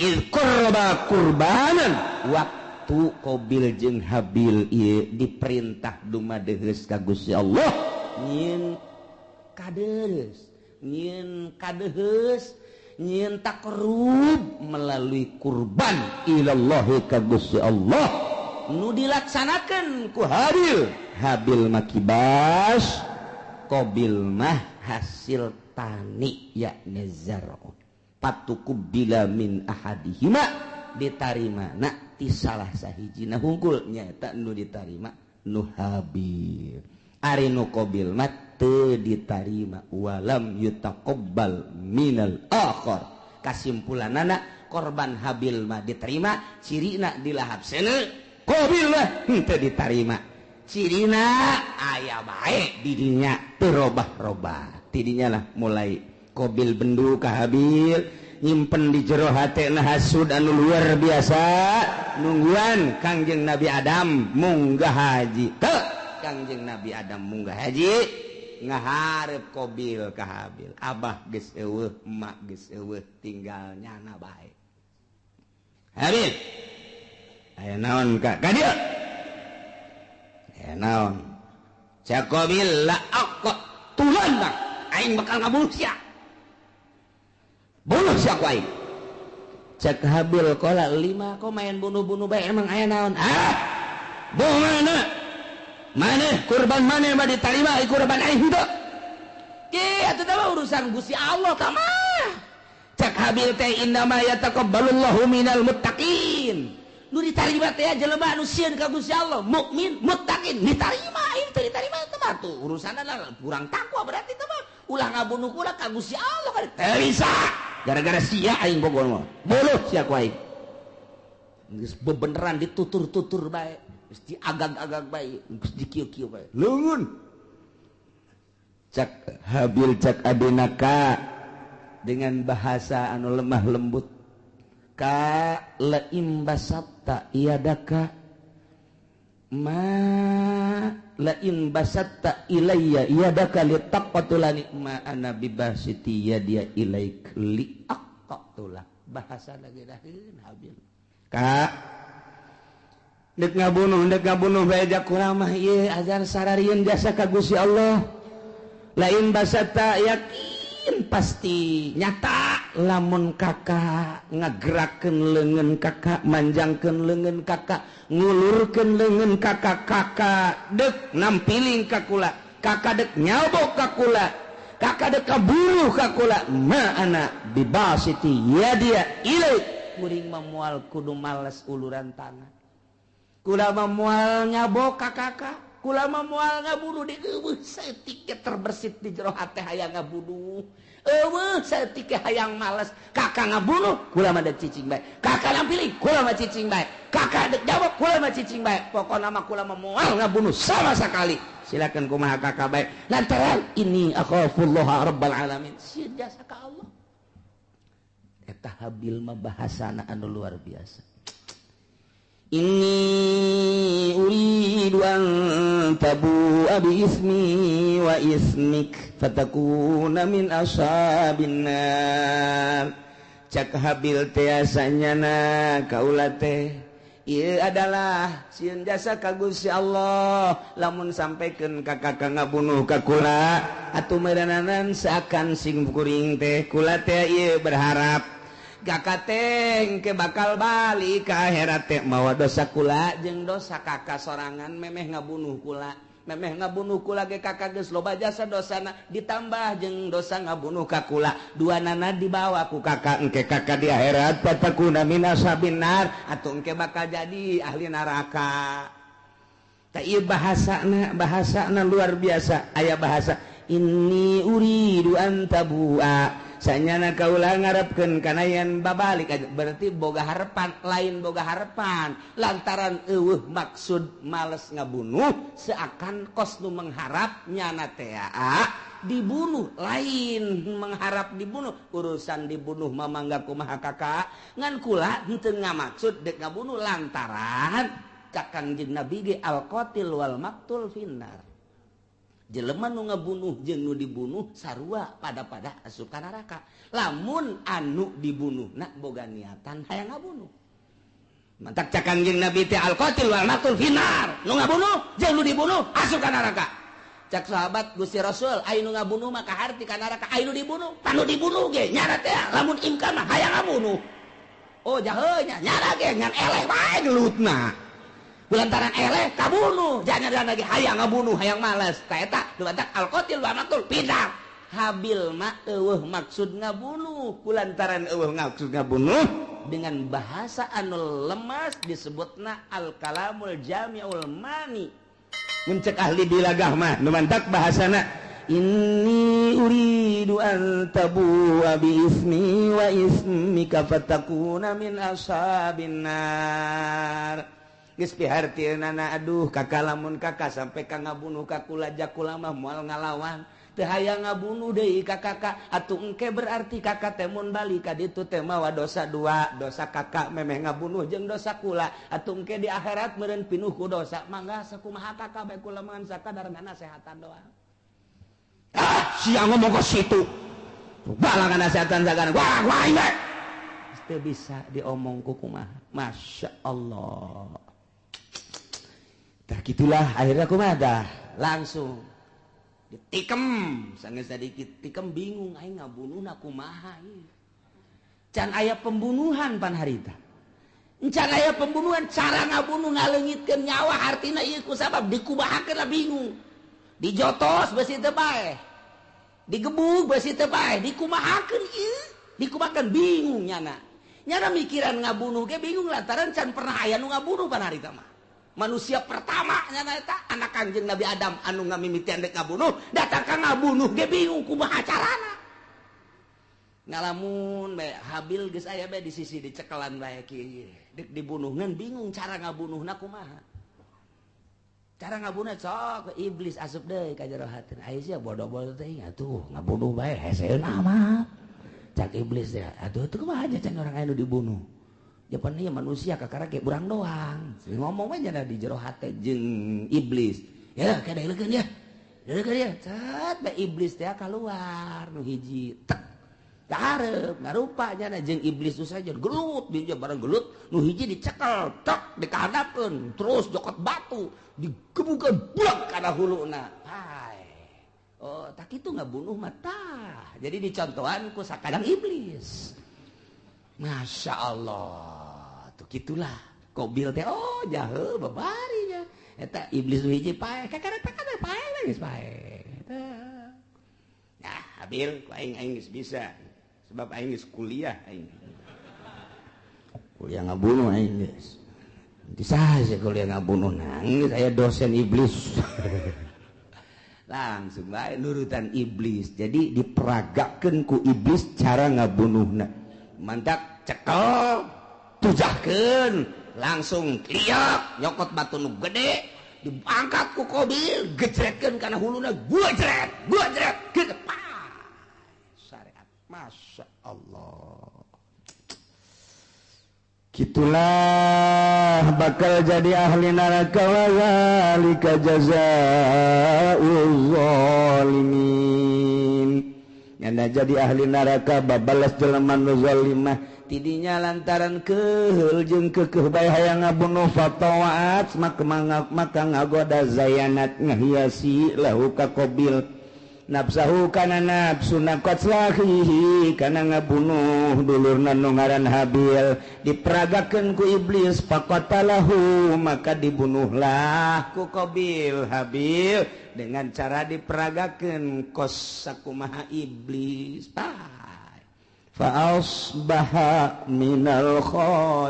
Speaker 1: Id qurba qurbanan, waktu Qabil jeung Habil ieu diperintah dumadeheus ka Gusti Allah nyieun kadeus, nyieun kadeheus, nyieun takrub melalui kurban ilallahi ka Gusti Allah nu dilaksanakan ku Habil. Habil mah kibas, Qabil mah hasil tani yakni zar'un. Patuqubila min ahadihima, ditarima na ti salah sahijina hungkul nyaeta nu ditarima nu Habil. Ari nu Qabil mah teu ditarima, walam yutaqabbal minal akhar. Kasimpulanana korban Habil mah diterima, cirina dilahap seuneu, Qabil mah henteu ditarima. Cirina aya bae di dinya teu robah-robah. Tidinya lah mulai Qabil bendu ka Habil, nyimpen di jero hatena hasud anu luar biasa, nungguan Kangjeng Nabi Adam munggah haji. Teu Kangjeng Nabi Adam munggah haji ngaharep Qabil ka Habil. Abah geus eueuh, emak geus eueuh, tinggal nyana bae. Habil, aya naon ka ka dieu? Aya naon? Cak Qabil la aqtulannak, aing bakal ngabunuh sia. Bunuh sia ku aing. Cak Habil qala lima kok main bunuh-bunuh bae, emang aya naon? Ah, bunuh mana? Maneh kurban maneh mah ditarima, kurban aing henteu. Ki atuh teh urusan Gusti Allah tah mah. Cak Habil teh innama yataqabbalullahu minal muttaqin. Nu ditarima teh jelema anu sieun ka Gusti Allah, mukmin, muttaqin, ditarima. Aing teu ditarima teh mah tuh urusanna kurang takwa berarti teh mah. Ulah ngabunuh kula ka Gusti Allah kan teu bisa. Gara-gara sia aing bogor mah. Buluh sia ku aing. Geus bebeneran ditutur-tutur bae, geus diagag-agag bae, geus dikieu-kieu bae. Leungeun. Cak Habil cak adina ka dengan bahasa anu lemah lembut. Ka laim basatta iadaka ma lain basatta ilayya iadaka litaqatulani ma ana bibasiti yadia ilaik liaqatula. Bahasa lagi daheun Habil. Ka dek ngabunuh bae jak kurang mah ieu ajar sararieun jasa ka Gusti Allah. Lain basatta yakin pasti nyata lamun kakak ngagerakeun leungeun kakak, manjangkeun leungeun kakak, ngulurkeun leungeun kakak, kakak dek nampiling ka kula, kakak dek nyabok ka kula, kakak dek kaburuh ka kula, ma ana bibasiti yadia ilaik. Kuring mah moal kudu males uluran tangan, kula mah moal nyabok ka kakak, kula mah moal ngabunuh di eueuh saeutik ge terbersit di jero hate hayang ngabunuh. Eueuh saeutik ge hayang males, kakak ngabunuh kula mah dek cicing bae, kakak nampiling kula mah cicing bae, kakak dek jawab kula mah cicing bae, pokona mah kula mah moal ngabunuh sama sekali. Silakan kumaha kakak bae, lantaran ini akhafullah rabbal alamin, sieun jasa ka Allah. Eta Habil mah bahasana anu luar biasa. Inni uridu an tabu'a bi ismi wa ismik fatakuna min ashabin nar. Cak Habil teh asanyana kaula teh ieu adalah sieun jasa ka Gusti Allah, lamun sampaikan ka kakak ngabunuh ka kula atuh meureunanan seakan sing kuring teh kula teh ieu berharap kakak teh ke bakal balik ke akhirat teh mawa dosa kula jeung dosa kakak sorangan memeh ngabunuh kula, memeh ngabunuh kula ge kakak geus loba jasa dosana ditambah jeung dosa ngabunuh ka kula, dua nana dibawa ku kakak engke kakak di akhirat fatakuna min ashabin nar atuh engke bakal jadi ahli neraka. Tah ieu bahasana, bahasana luar biasa. Aya bahasa inni uridu an tabua, sanyana kaula ngarepkeun kana yen babalik, berarti boga harapan, lain boga harapan lantaran eueuh maksud males ngabunuh, seakan kos nu mengharap nyana teh dibunuh, lain mengharap dibunuh. Urusan dibunuh mah mangga kumaha kakak, ngan kula henteu ngamaksud dek ngabunuh lantaran cak Kangjeng Nabi ge al qatil wal maktul finnar, jelema nu ngabunuh jeung nu dibunuh sarua pada-pada asup ka neraka lamun anu dibunuh nak boga niatan hayang ngabunuh. Mantak cak Kangjeng Nabi teh al qatil wal maktul finnar, nu ngabunuh jeung nu dibunuh asup ka neraka. Cak sahabat, Gusti Rasul, aya nu ngabunuh mah kaharti ka neraka, aya nu dibunuh panu dibunuh ge nyana teh lamun imkan mah hayang ngabunuh. Oh jahe nya, nyana ge ngan eleh wae gelutna, lantaran eleh kabunuh, jangan lagi hayang ngabunuh, hayang males. Ta eta dumantak al qatil wa maktul pindah. Habil mah eueuh maksud ngabunuh, kulantaran eueuh maksud ngabunuh dengan bahasa anu lemas disebutna al kalamul jami'ul mani. Mun cek ahli bilagah mah dumantak bahasana inni uridu an tabu'a bi ismi wa ismika fatakuna min ashabin nar. Geus pihartieunana, aduh kakak, lamun kakak sampai ka ngabunuh ka kula, jakula mah moal ngalawan, teu hayang ngabunuh deui ka kakak. Atuh engke berarti kakak teh mun balik ka ditu teh mawa dosa dua, dosa kakak memeh ngabunuh jeung dosa kula. Atuh engke di akhirat meureun pinuh ku dosa. Mangga sakumaha kakak bae, kula mah sakadar ngasehatan doang. Ah, sia ngomong ke situ balangan nasehatan sagana wah wah bae teu bisa diomong ku kumaha. Masya Allah. Tah gitulah akhirnya kumaha dah langsung ditikem, sanggeus sadikit tikem bingung aing ngabunuhna kumaha ieu. Can aya pembunuhan pan harita. Can aya pembunuhan, cara ngabunuh ngaleungitkeun nyawa hartina ieu ku sabab dikumahakeun lah bingung. Dijotos beusi teu bae. Digebug beusi teu bae, dikumahakeun ieu, dikumahakeun bingung nyana. Nyana mikiran ngabunuh ge bingung lantaran can pernah aya nu ngabunuh pan harita mah. Manusia pertama nyana eta anak Kangjeng Nabi Adam anu ngamimitian dek ngabunuh, datang ka ngabunuh ge bingung kumaha carana. Ngalamun bae Habil geus aya bae di sisi dicekelan bae kieu. Dek dibunuh ngan bingung cara ngabunuhna kumaha. Cara ngabunuh sok iblis asup deui ka jero hatina. Aya sia bodoh-bodoh teh atuh ngabunuh bae heseuna mah. Cak iblis teh atuh teu kumaha aja can orang aya nu dibunuh. Japan ieu manusia kakara ge urang doang. Ngomong we nya di jero hate jeung iblis. Ya kada leukeun ya. Leukeun ya. Cet bae iblis teh kaluar nu hiji tek. Kahareup ngarupa nya jeung iblis tu saja gelut dia bareng gelut nu hiji dicekel tek dikahadapkeun terus jokot batu digebukeun buak kana huluna. Hai. Oh, tak kitu ngabunuh mah tah. Jadi dicontohan ku sakadang iblis. Masya Allah, tuh gitulah. Kobil teh, oh jahe babarinya. Eta iblis nu hiji paeh, kakara takana paeh geus paeh. Nah, Habil, ku aing aing geus bisa. Sebab aing geus kuliah aing. Kuliah ngabunuh aing geus. Bisa sih kuliah ngabunuh nangis aya dosen iblis. Langsung bae nurutan iblis. Jadi diperagakeun ku iblis cara ngabunuhna. Mantak cekel tujahkeun langsung liak nyokot batu nu gede diangkat ku Kobil gejretkeun kana huluna gua jret gitu syariat. Masya Allah,
Speaker 2: gitulah bakal jadi ahli neraka wa zalika jazaa'uz zalimin. Nyana jadi ahli neraka babalas jelema nu zalimah tidinya lantaran keheul jeung keukeuh bae hayang ngabunuh fatawaat maka ngagoda zayanat ngahiasi lahu ka Qabil nafsahu kana nafsuna qatlahihi kana ngabunuh dulurna nu ngaran Habil diperagakeun ku iblis faqatalahu maka dibunuhlah ku Qabil Habil dengan cara diperagakeun kos sakumaha iblis. Fa asbaha minal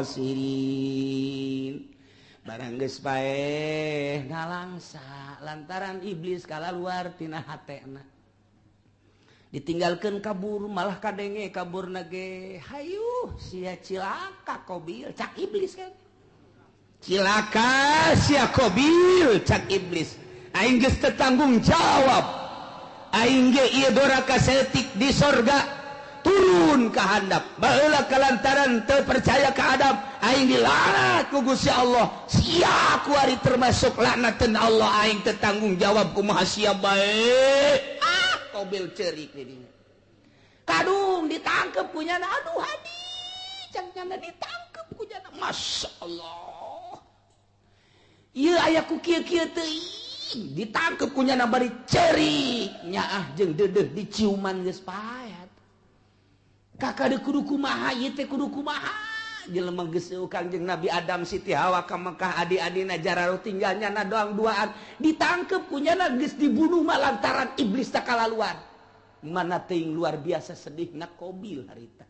Speaker 2: khasirin. Barang geus paeh nalangsa lantaran iblis kalaluar tina hatena. Ditinggalkeun kabur malah kadenge kabur nage hayu sia cilaka Kobil cak iblis kan. Cilaka sia Kobil cak iblis. Aing geus teu tanggung jawab. Aing ge ieu doraka saeutik di sorga turun ka handap. Baheula kalantaran teu percaya ka Adam, aing dilaknat ku Gusti Allah. Sia kuari termasuk laknateun Allah, aing teu tanggung jawab kumaha sia bae. Ah, Kobil ceurik di dinya. Kadung ditangkep ku nyana, aduh hadi, cang nyana ditangkep ku nyana. Masya Allah. Ieu aya ku kieu-kieu teuing, ditangkep ku nyana bari ceurik, nyaah jeung deudeuh diciuman geus paet. Kakak de kudu kumaha ieu teh kudu kumaha jelema geus Kangjeng Nabi Adam Siti Hawa ka Mekah adi-adina jararo tinggal nyana doang duaan ditangkep ku nyana geus dibunuh mah lantaran iblis tak kalaluar. Mana teuing luar biasa sedihna Kobil harita.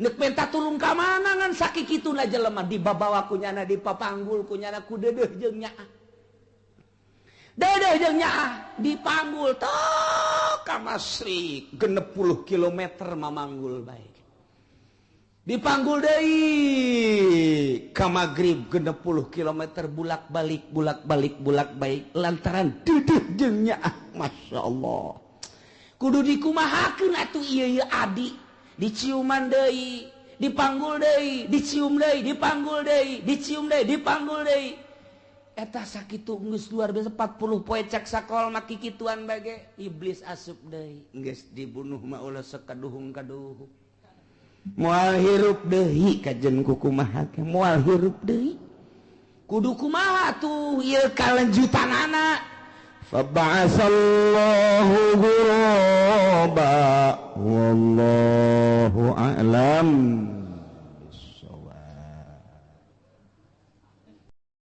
Speaker 2: Neuk menta tulung ka mana ngan sakikituna jelema dibabawa ku nyana dipapanggul ku nyana ku deudeuh jeung nyaah. Deudeuh jeung nyaah dipanggul tok ka Masrik 60 km mamanggul bae. Dipanggul deui ka Magrib 60 km bulak-balik bulak-balik bulak-balik lantaran deudeuh jeung nyaah. Masya Allah. Kudu dikumahakeun atuh ieu ieu adi diciuman deui, dipanggul deui, dicium deui, dipanggul deui, dicium deui, dipanggul deui. Eta sakitu geus luar biasa 40 poe cak sakol mah kikituan bage iblis asup deui geus dibunuh mah ulah sekaduhung-kaduhung moal hirup deui kajen kukumaha teh moal hirup deui kudu kumaha tuh ieu kalanjutanana
Speaker 3: Faba'asallahu ghuraba wallahu a'lam.